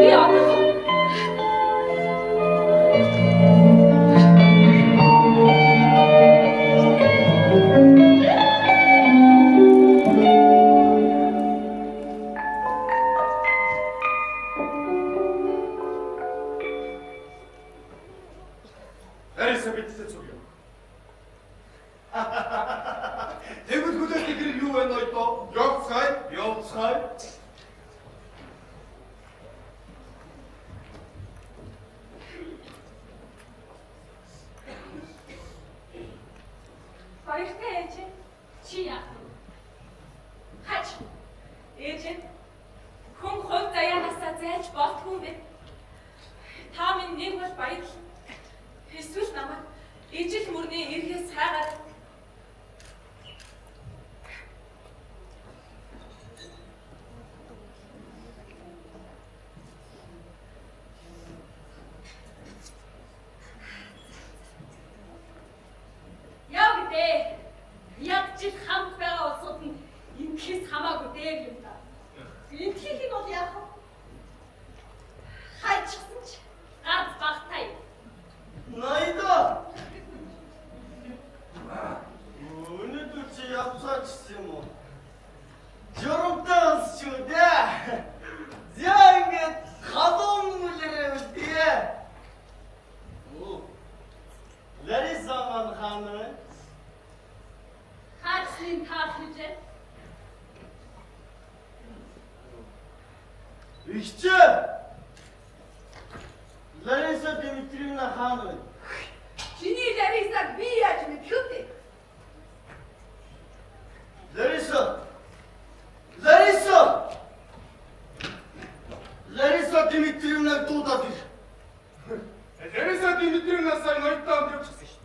Би одоо Лариса бидтэй цуг яв. Тэгвэл хүлээлтийн хэрэг юу байна ноёдоо? Явцгаая. Явцгаая. Баяртай ээж. Чи яах вэ? Хач. Ээж. Хүн хувь заяанаасаа зайлж болтгүй юм бэ? Та минь нэг бол баярлал. Эсвэл намайг ижил мөрний эргээс хайгаад Яв гэдэг. Яг жил хамт байгаа улсууд нь энэхээс хамаагүй дээр юм да. Энэхийг нь бол яах вэ? Хайчихсан ч ганц багтай. Ноёдоо. Өнөөдөр чи явцаач юм уу? Журамтай улс шүү дээ. За ингээд халуун мүлээрээ үлдээ. Оо. Лариса маань хаана вэ? Хаацны таах хижээ. Ихчээ. Лариса Дмитриевна хаана вэ? Чиний Ларисаг би яаж мэдэх вэ? Лариса. Лариса. Лариса Дмитриевнаг дуудаад ир. Лариса Дмитриевна сая ноёдтой хамт явчихсан шүү.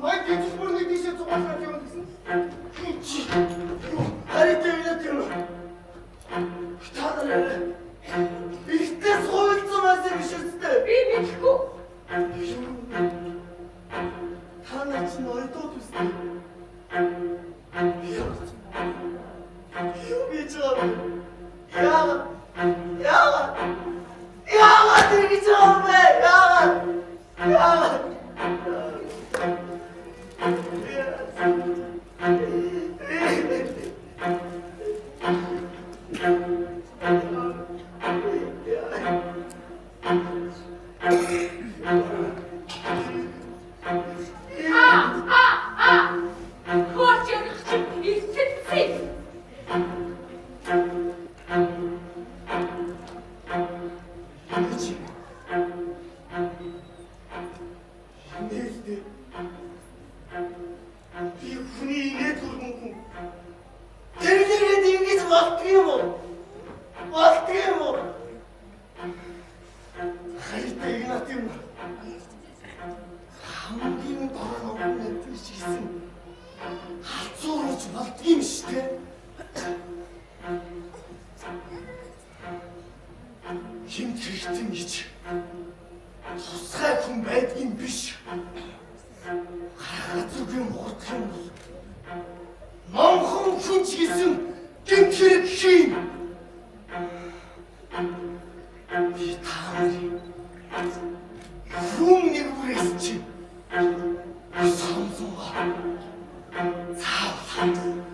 Ноёд ижил мөрний тийшээ зугаалаад явна гэсэн. Чи. Харин юм юм. Та нар ихтэй хуйлцсан байсан биш үстэй. Би мэдэхгүй. Та нар чи ноёдод үстэй. Юу хийж байгаа вэ? Яагаад? Яагаад? Яагаад ингэж байгаа юм бэ? Яагаад? Яагаад? Аа аа. Хөөч ярих чи илтэлцээ. Чи. Нээлттэй. Би хүний инээд хүргэн хүн. Тэр нэрэд ингэж болдго юм уу? Болдго юм уу? Хайртай Игнат юм. Хамгийн дор нь тийш гисэн. Халзууруулж болдго юм шүү дээ. гэж тусгай хүн байдгийн биш. Гарах газаргүй мухардах юм бол номхон хүн ч гэсэн гэмт хэрэг хийн. Би та нарыг хүн нэг бүрээс чи самсууга заавал.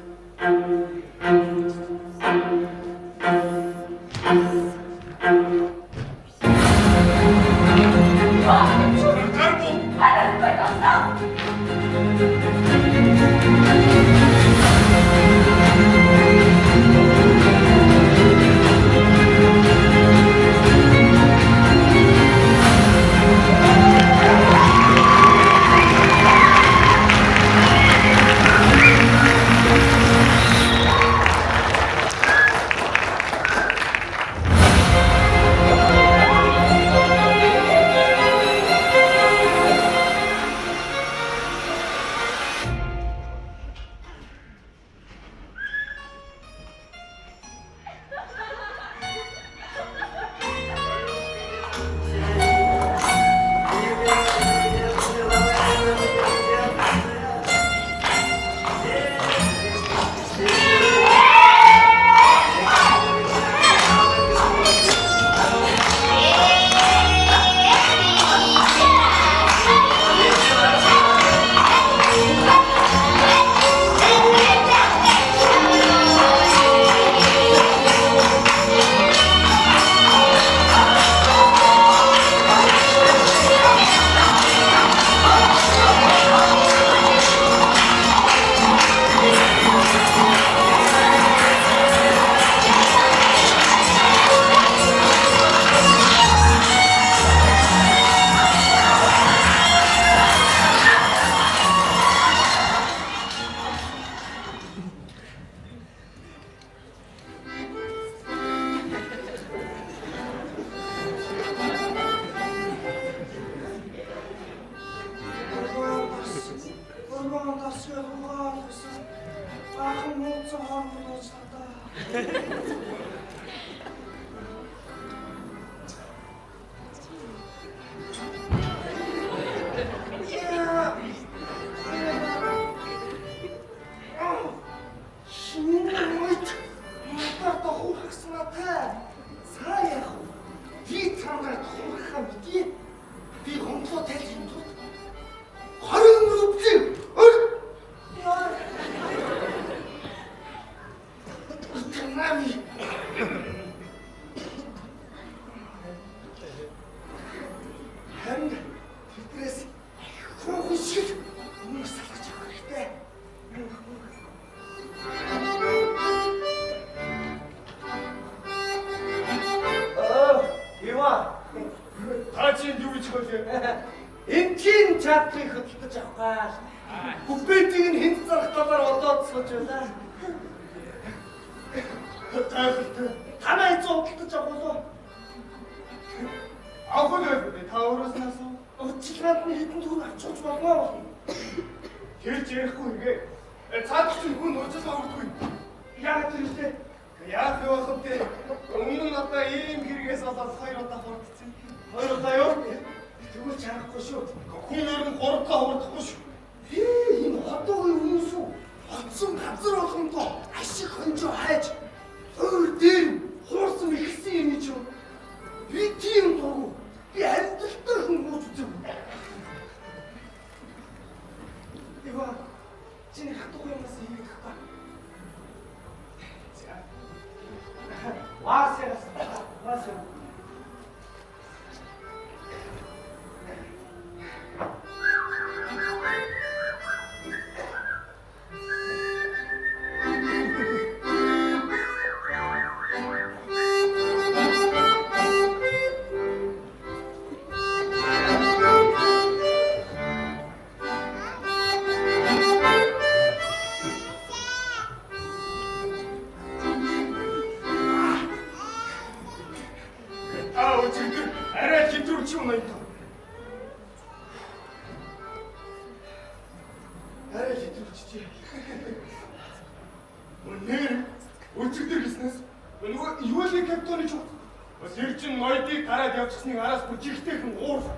Тэр чин ноёдыг гараад явчихсныг араас бүр жигтэйхэн уурсан.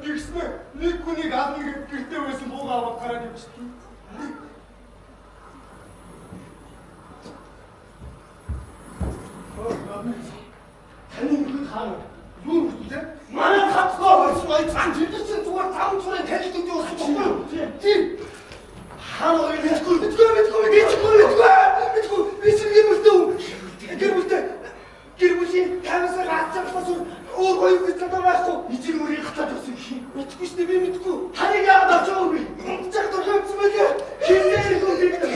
Тэгснэ нэг хүнийг ална гэд гэртээ байсан бууга аваад гараад явчихсан. Таны нөхөд хаана? Юу нөхөд? Манай хатгаа байсан ой цан тэд чинь зүгээр зам цурын танил үгүй болсон байхгүй юу? Тийм. Хаана байгааг мэдгүй мэдгүй мэдгүй мэдгүй мэдгүй мэдгүй би чинь гэр бүлтэй юм. Гэр бүлтэй гэр бүлийн тавьсаа гаацсан өөр гоё гэж надад байхгүй. Ижиг өөрийг хатаад явсан юм. Мэдгүй шүү дээ би мэдгүй. Таныг яагаад авч байгаа юм бэ? Унтчих дуртай юмсан байлээ. Хинээ ирэх үү гэдэг.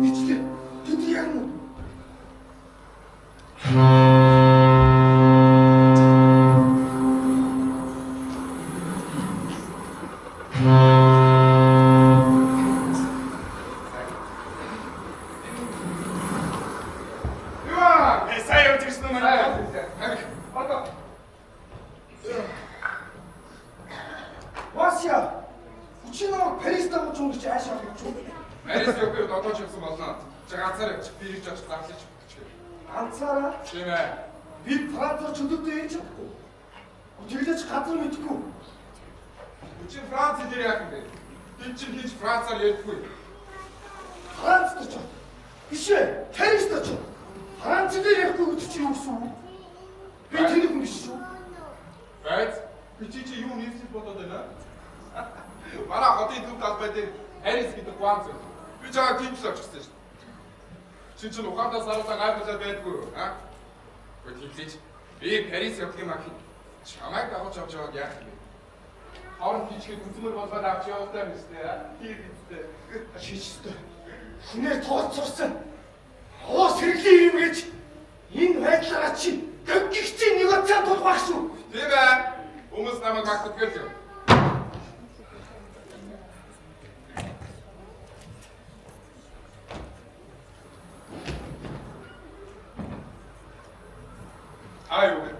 Ичтэй. Тэд яг нь. Юа! Сайн явж ирсэн үү манай? Одоо Вася. Чи намайг Парис дагуулж өгч аашаа гэж юу? Парис явах додооч явсан болно. Чи ганцаар явчих. Би ирж очиж зарлаж өгчих. Ганцаараа Тийм ээ. би Францаар чөлөөтэй ярьж чадахгүй. Тэглэж газар мэдэхгүй. Чи Франц дээр яах юм бэ? Тэнд чинь хийж Францаар ярьдаггүй. Францд очив. Биш ээ, Парист очив. Франц дээр ярихгүй гэдэг чи юу гэсэн үг? Би тэнийг хүн биш шүү. Байц. Би чи юу нийслэл бодоод байна? Манай хотын төв талбай дээр Парис гэдэг гуанц байна. Би чамайг тийм л очихсан шүү дээ. Чи чинь ухаандаа саруулаа гайхуулаад байдгүй юу? Аа? Гэхдээ тэглэж би Парис явах юм ахи. Чамайг дагуулж авч яваад яах юм бэ? Хооронд хийчгээд үзмэр болгоод авч явуултаа юм шүү дээ. Тийм үстэй. Шийчтэй. Хүнээр тооцоорсон. Оо сэргэлэн юм гэж энэ байдлаараа чи гэгчийн негоциан тулгах шүү. Тийм ээ. Хүмүүс намайг магтдаг л юм. Та юу вэ?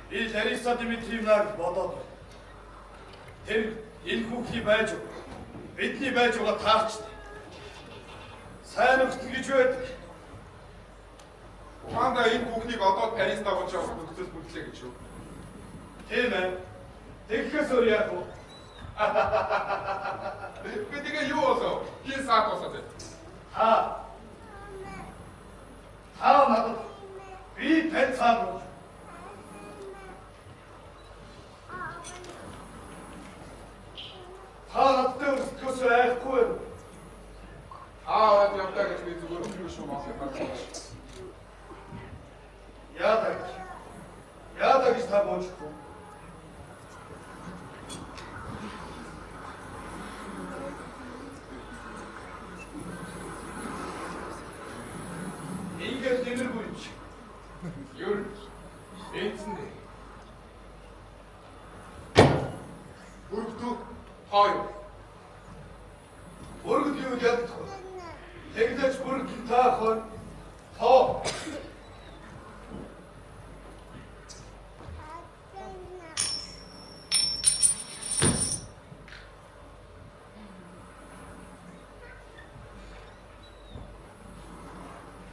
Би Лариса Дмитриевнаг бодоод байна. Тэр энэ хүүхний байж бидний байж байгаа таарч. Сайн өгсөн гэж байдаг. Ухаандаа энэ хүүхнийг одоо Парис дагуулж явах нөхцөл бүрдлээ гэж юу? Тийм ээ. Тэгэхээс өөр яах вэ? Би тэгээ юу болов? Хин саат болоо зэ. Та. Та надад би тань цаана. Та надтай өрсөлдөхөөс айхгүй байна. Та ороод явдаа гэж би зүгээр өнгөрөө шүү маа байна. Яадаг. Яадаг гэж та боожихгүй. Ингээд нэмэргүй юм шиг. Юу эцэн дээ. Бүргдүү Та юу? бүргд юу ядах вэ? Тэглэж бүргд та хор. Тоо.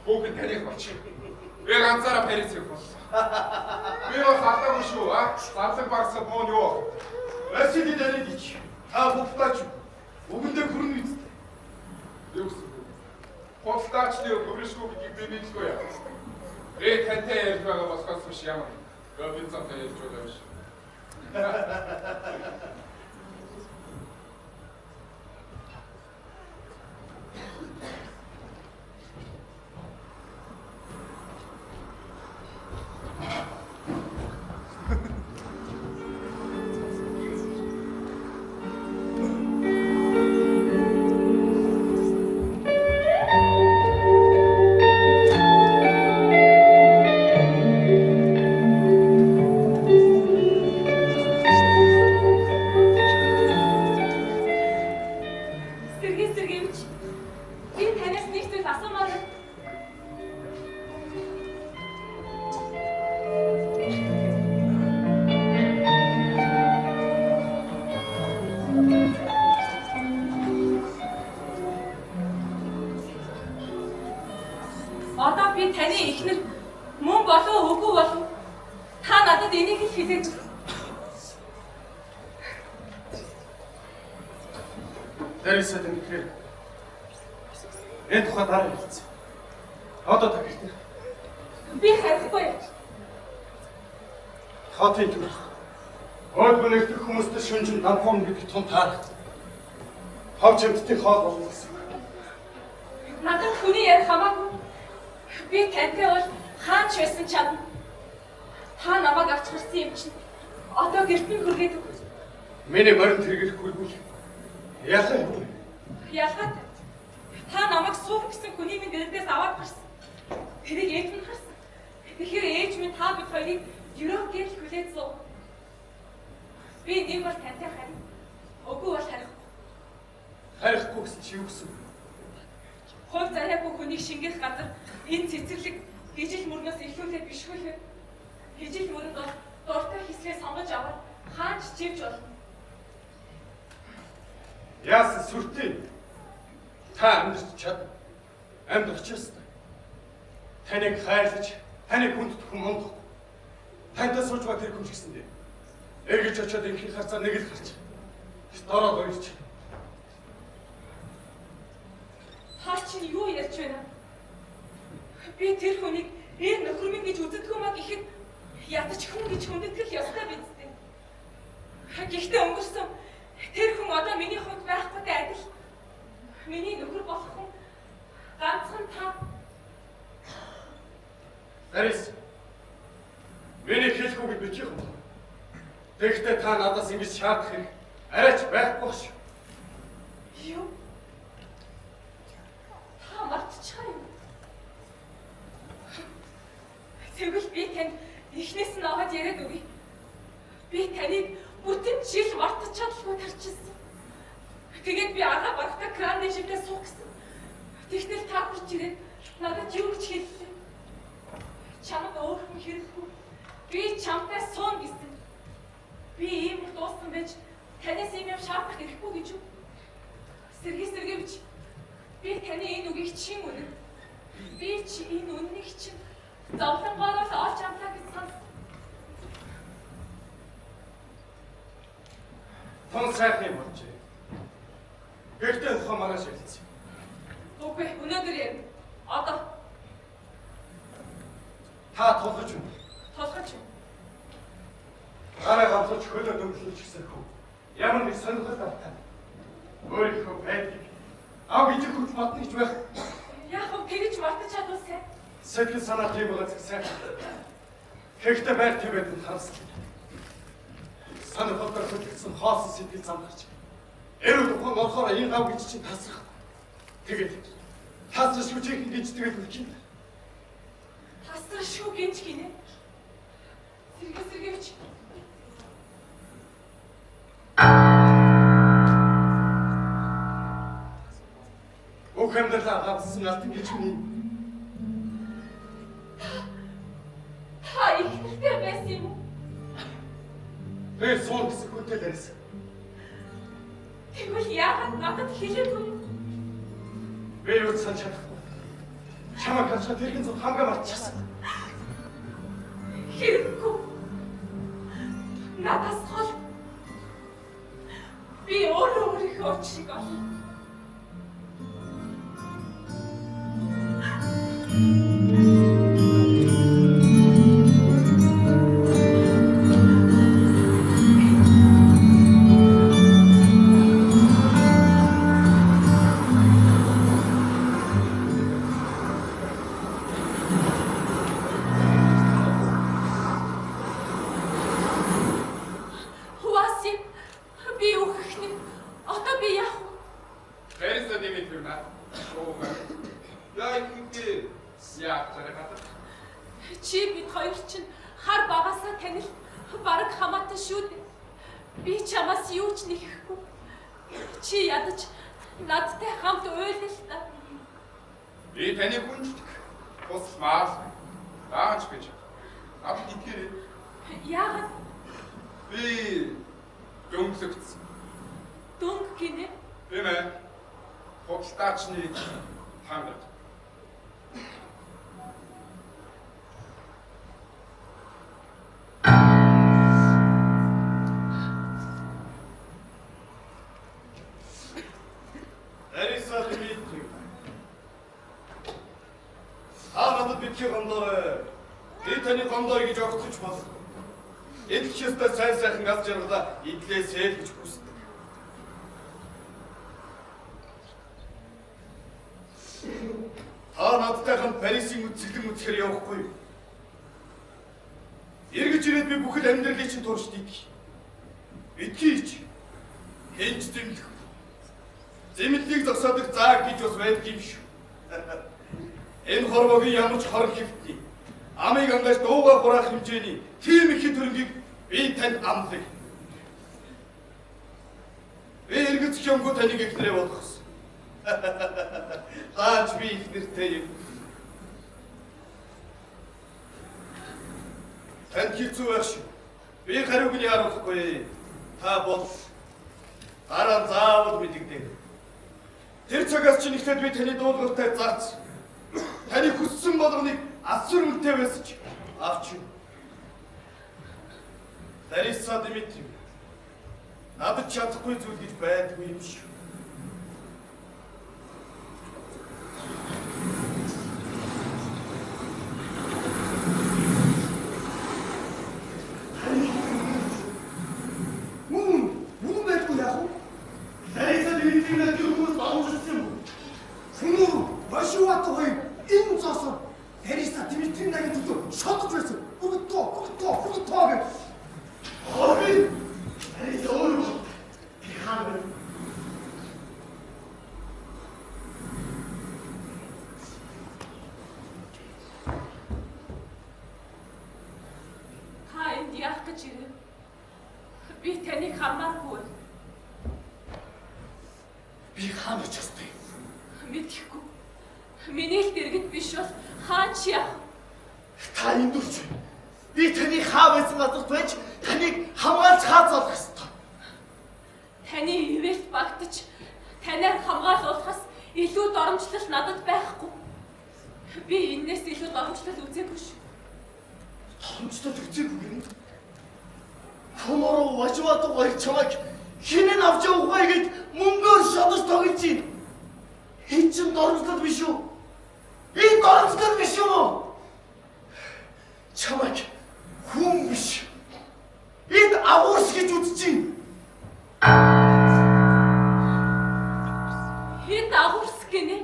Хүүхэн таних болчих. Би ганцаараа Парис явах болсон. Би бас алдаагүй шүү, а? Зарлаг багсаад муу нь юу? Василий Данилович, та худалдаач. Үгэндээ хүрнэ үсттэй. Юу гэсэн үг? Худалдаачны хөрөшгүй гэдгийг би мэдгүй яа. Би тантай ярьж байгаа болохоос биш ямар. Робинсонтой ярьж байгаа биш. Сергей Сергеевич, би танаас нэг зүйл асуумаар байна. Би таны эхнэр мөн болов үгүй болов? Та надад энийг л хэлээч. Лариса Дмитриевна. Энэ тухай дараа ярилцъя. Одоо та гэртээ. Би харихгүй. Хотын төрөх. Өөд мөнөхдөх хүмүүстэй шүнжин дамхуун гэдэг тун таарах. Ховч амьтдын хоол болно гэсэн. Надад хүний ярих хамаагүй. Би тантай бол хаач байсан чадна. Та намайг авч гарсан юм чинь одоо гэрт нь хүргээд өг. Миний морин тэргэрэхгүй бол ялгаа юм. Ялгаатай. Та намайг суух гэсэн хүний минь дэрдээс аваад гарсан. Тэрийг ээж минь харсан. Тэгэхээр ээж минь та бид хоёрыг ерөөх гэрэл хүлээж суув. Би нэг бол тантай харина. Үгүй бол харихгүй. Харихгүй гэсэн чи юу гэсэн? Хувь зарайгүй хүнийг шингээх газар энэ цэцэрлэг ижил мөрнөөс илүүтэй бишгүй лээ. Ижил мөрөнд бол дуртай хэсгээ сонгож аваад хаач чивж болно. Яасан сүртэй. Та амьдарч чад. Амьдрах ч ёстой. Таныг хайрлаж, таныг хүндэтэх хүн мундах. Тантай сууж ба тэр хүн ч гэсэндээ. Эргэж очиод инхийг харцаа нэг л харч. Дороод уйлж. Та чинь юу ярьж байна? Би тэр хүнийг эр нөхөр минь гэж үздэг юм а гэхэд ядаж хүн гэж хүндэтгэх ёстой биз дээ. Гэхдээ өнгөрсөн тэр хүн одоо миний хувьд байхгүйтэй адил. Миний нөхөр болох хүн ганцхан та. Ларис. Миний хэлэх үг бичих юм. Тэгэхдээ та надаас ингэж шаардах хэрэг арайч байхгүй ш. Юу? Та мартчихаа юм. Тэгвэл би танд эхнээс нь аваад яриад өгье. Би таныг бүтэн жил мартаж чадалгүй тарчилсан. Тэгээд би арга барахтаа краны шивдээ суух гэсэн. Тэгтэл та хурж ирээд надад юу гэж хэллээ? Чамд өөр хүн хэрэггүй. Би чамтай суун гэсэн. Би ийм их дууссан байж танаас ийм юм шаардах хэрэггүй гэж юу? Сергей Сергеевич, би таны энэ үгийг чин үнэн. Би чи энэ үннийг чинь зовлонгоор л олж авлаа гэж санас. Тун сайхан юм болжээ. Гэхдээ тухайн маргааш ярилцъя. Үгүй, өнөөдөр ярина. Одоо Та тулгаж байна. тулгаж байна. Гараа гавлаж хөлөө дөнгөлж гисэн хүү. Ямар нэг сонирхол автаа. Өөрийнхөө байдгийг ав ижих хүч бодно гэж байх. Яг нь тэгж мартаж чадвал сайн. Сэтгэл санаа тийм байгаа зэрэг сайхан. Тэгэхдээ байр твэд нь харамсалтай. Сонирхолтой хөдөлгөсөн хоосон сэтгэл зам гарч. Эрүүл ухаан орохоор энэ гав гэж чинь тасрах. Тэгээд тасрах шүү чихэн гэж тэгэл үлчих. Тасрах шүү гинж гинэ. Сергей Сергеевич. Бүх амьдралаа гавсан алтан гэж миний. Та ихтэй байсан юм уу? Би суун гэсэн хүнтэй л ярьсан. Тэгвэл яагаад надад хэлээгүй юм? Би юу ч санаж чадахгүй. Чамайг харчаад тэрхэн зур хамгаа мартчихсан. Хэрэггүй. Надаас хол. Би өөрөө өөрийнхөө учрыг олно. Васи, би үхэх нь. Одоо би яах вэ? Лариса Дмитриевна. Яа ихэнхдээ яах зэрэг. Чи бид хоёр чинь хар багасаа танил бараг хамаатай шүү дээ. Би чамаас юу ч нэхэхгүй. Чи ядаж надтай хамт уйлна л та. Би таныг хүндэлдэг. Тусламаар. Даач гэж. Надад итгээрэй. Яагаад Би дөнгөлөгдсөн. дөнгө гинэ? Тийм ээ. Худалдаачны тангараг. битгий гомдоорой. Би таны гомдоё гэж огтхож болохгүй. Идэх ёстой сайн сайхан аз жаргалаа идлээсэй л гэж хүсдэг. Та надтай хамт Парисын үзэсгэлэн үзэхээр явахгүй юу? Эргэж ирээд би бүхэл амьдралыг чинь туршид идэх. Битгий ич. Хэн ч зэмлэх. Зэмлэлийг зогсоодог заа гэж бас байдаг юм шүү. Энэ хорвоогийн ямар ч хорон хэвтний амыг ангаж дууга хураах хэмжээний тийм их хөрөнгийг би танд амлая. Би эргэцэх юмгүй таныг эхнэрээ болгосон. Лаач би эхнэртэй юм. Танд хэцүү байх шүү. Би хариуг нь яарахгүй. Та бол дараа нь заавал мэдэгдээ. Тэр цагаас чинь эхлээд би таны дуулууртай зарц. Таны хүссэн болгоныг асар үнэтэй байсан ч авч юу. Лариса Дмитриевна, надад чадахгүй зүйл гэж байдгүй юм шүү. Мөн мөн байдгүй яах вэ? Лариса Дмитриевна тэр хүмүүс баруужсан юм уу? Хүмүүр Вашиват хоёр энэ зоосоор Лариса Дмитриевнагийн төлөө шодож байсан. Бүгд тоо, бүгд тоо, бүгд тоо гэж. Хобби Лариса өөрөө тэр хаана вэ? Та энд яах гэж ирэв? Би таныг хамааргүй. Би хаана очих ёстой юм? Мэдэхгүй. Миний л дэргэд биш бол хаан ч яах вэ? Та энд үрч. Би таны хаа байсан газарт байж таныг хамгаалж хаацаалах ёстой. Таны ивэлт багтаж танаар хамгаалуулахаас илүү доромжлол надад байхгүй. Би энээс илүү доромжлол үзээгүй шүү. Доромжлол үзээгүй гэнэ. Хонороо важваад хоёр чамайг хэн нь авч явах вэ гэд мөнгөөр шодож тоглож байна. Энэ чинь доромжлол биш үү? Энэ доромжлол биш юм уу? Чамайг хүн биш. Эд агуурс гэж үзэж байна. Хэд агуурс гинэ?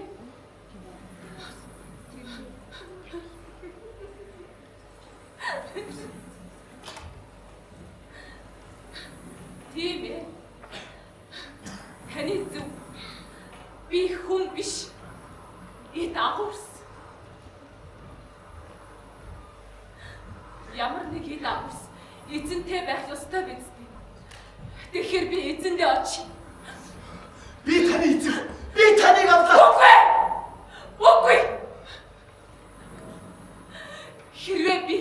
Тийм ээ. Таны зөв. Би хүн биш. Эд агуурс. Ямар нэг эд агуурс эзэнтэй байх ёстой биз дээ. Тэгэхээр би эзэндээ очие. Би таны эзэн. Би таныг авлаа. Үгүй! Үгүй! Хэрвээ би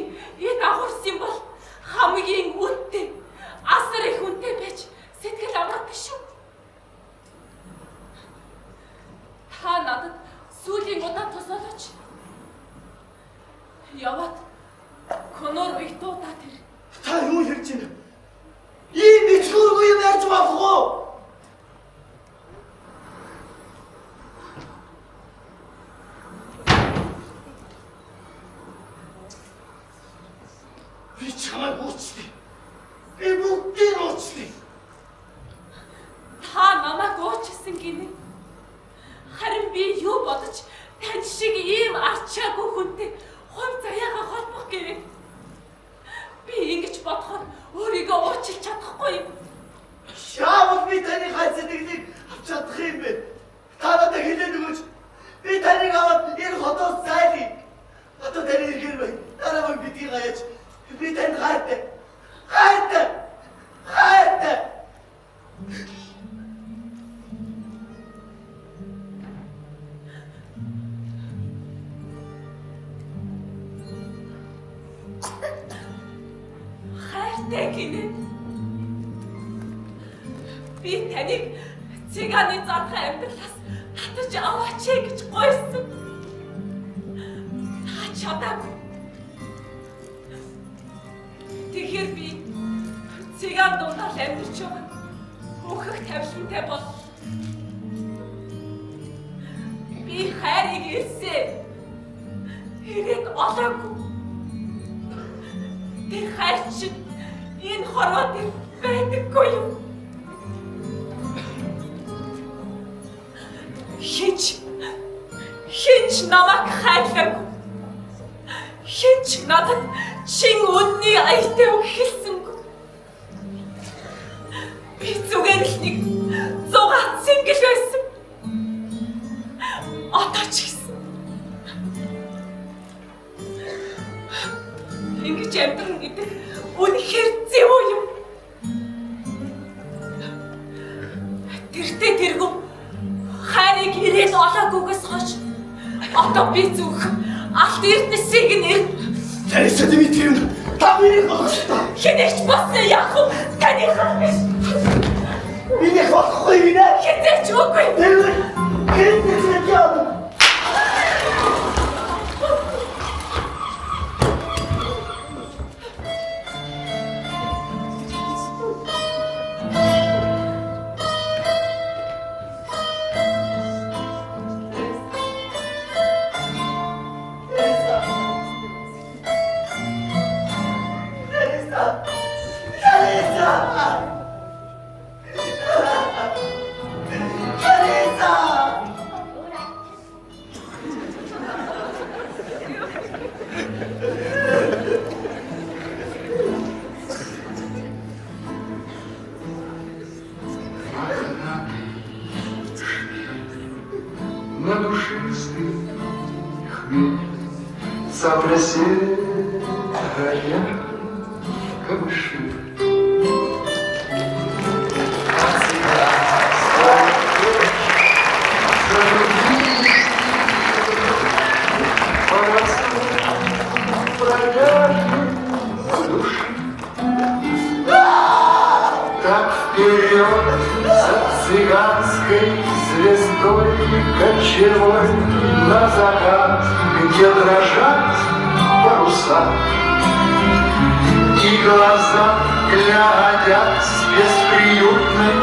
эд агуурс юм бол хамгийн үнэтэй, асар их үнэтэй байж сэтгэл амрах биш үү? Та надад сүүлийн удаа тусаалаач. Яваад Конор их дуудаа тэр. Та юу ярьж байна? Ийм ичгүүргүй юм ярьж болох уу? Би чамайг уучлаа. Би бүгдийг уучлаа. Та намайг уучлсан гинэ. Харин би юу бодож тань шиг ийм арчаагүй хүнтэй хувь заяагаа холбох гэв. Би ингэж бодохоор өөрийгөө уучлах чадахгүй юм. Шаавал би таны хай сэтгэлийг авч чадах юм бэ? Та надад хэлээд өгөөч. Би таныг аваад энэ хотоос зайлъя. Одоо таны ирэхээр байна. Дараа мөн битгий гаяач. Би танд хайртай. Хайртай. Хайртай. Хайртай гинэ. Би таныг цыганы зархан амьдралаас татаж аваач гэж гуйсан. Та чадаагүй. Тэгэхээр би цыган дундаар л амьдарч байгаа. Өөхөх тавилантай бол. Би хайрыг илсээ. Ирээд олсон. Олоогүй. Тэр хайр чинь энэ хорвоо дээр байдаггүй юм. Хинч намайг хайрлаагүй. Хинч надад чин үнний аятай үг хэлсэнгүй. Би зүгээр л нэг зугаат сэнгэл байсан. Одоо ч гэсэн. Ингэж амьдран гэдэг үнэхээр зөв юм. Тэртээ тэргүй хайрыг ирээд олоогүйгээс хойш одоо би зөвхөн алт эрдэнэсийг нь ирнэ. Тариса Дмитриевна, та минийх болох ёстой. Хэнийч болсон яах вэ? Таных биш. Минийх болохгүй гинэ. Хизээч үгүй. Тэгвэл хэн нэгэн яа. На душистый хмель Цапля серая камыши. Так вперед за цыганской звездой кочевой на закат, где дрожат паруса. И глаза глядят с бесприютной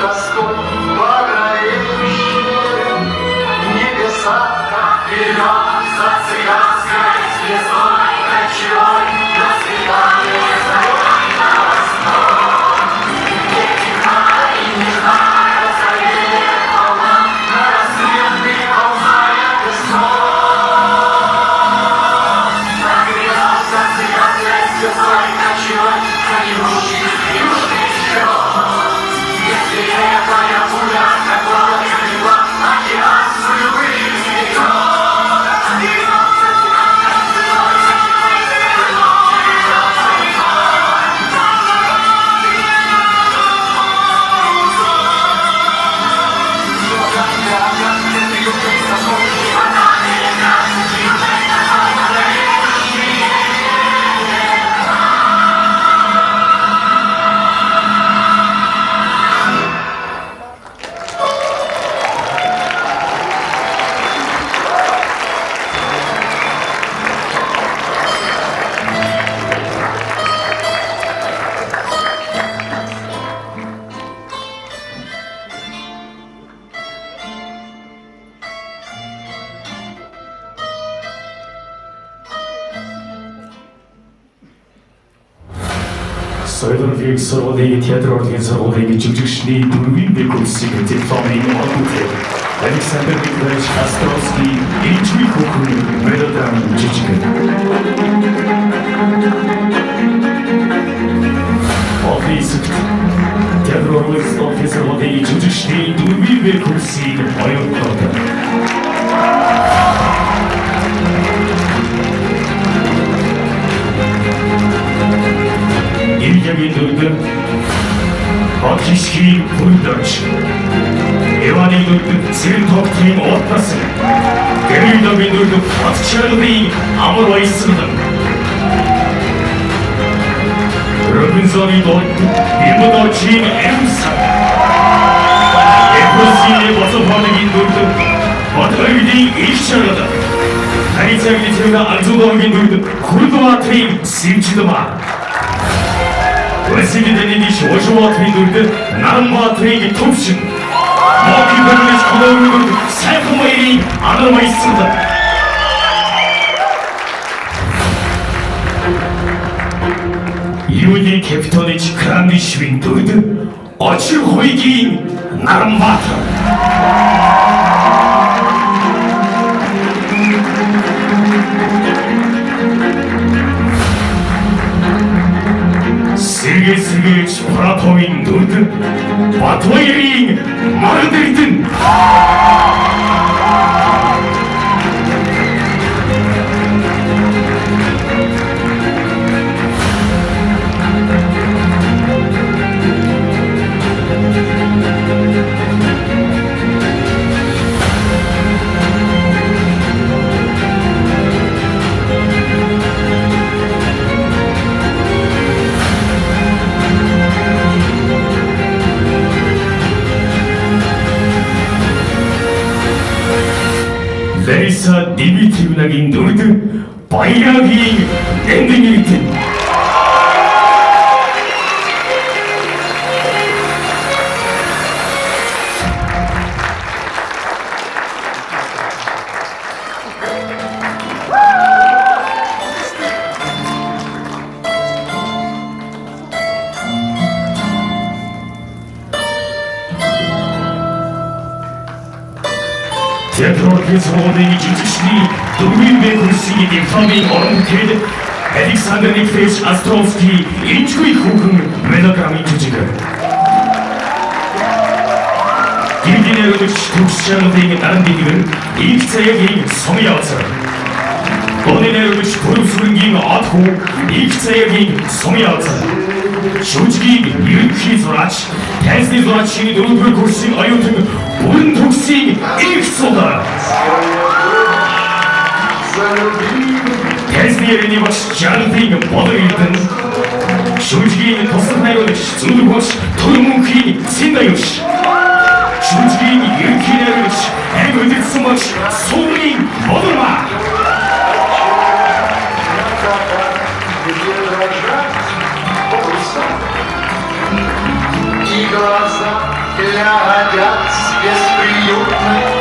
тоской багровеющие небеса. Так вперед за цыганской звездой кочевой на свидание на восток. Соёлын сургуулийн театр урлагийн сургуулийн жүжигчний дөрвийн Б курсыг дипломын олготой Александр Николаевич Островский Ижми хөхөн мелодрам жижиг. Олон хэсэгт театр урлагийн сургуулийн жүжигчний дөрвийн Б курсыг оюутнууд. Ильягийн дүрдэн Батхишгийн бүлдөрч, Иваны дүрдэн Цэрэн тогтын утас, Гэрэлдогийн дүрдэн Батчаалын амар баясгалан, Робинзоны дүрдэн Имодочийн Эмса, Эфросины Бософоныгийн дүрдэн Батхойгийн Илшаргал, Харицагийн цэвэр Анзугогийн дүрдэн Хурдбаатарын Симчидма, Василий Данилович Ожубаатарын дүрдэн Наранбаатарын Төвшин, Моки Берлич Конорын дүрд Сайхан баярын Анар баясгалан. Василий Капитонович Крандишвин дүрд Очир хуйгийн Наранбаатар. Сергей Сергеевич Фратовын дүрд Батбаярын Маргад Эрдэнэ. Лариса Дмитриевнагийн дүрд Баярагийн Нэмдэн Эрдэнэ. Театр сургуулийн жүжигчний дөрвийн Б курсын дипломын уран бүтээл Александр Николаевич Островский Инчгүй хүүхэн мелодрамын жүжиг. Гэрлийн найруулагч Төгс Чангалын наран дэлгэр Инх заяагийн сум явцар. Дууны найруулагч Бүрэн сүрэнгийн од хүү Инх заяагийн сум явцар. Жүжигийн ерөнхий зураач, тайзны зураачийн дөрөвдүгээр курсын оюутан Бүрэн төгсийн Инх сууга. Тайзны ярианы багш Жаргалын Болор Эрдэнэ. Жүжигийн туслах найруулагч Зүндэг багш Төр мөнхийн Синдаюш. Жүжигийн ерөнхий найруулагч Анги удирдсан багш Суугын Болорма. Где дрожат паруса, И глаза глядят с бесприютной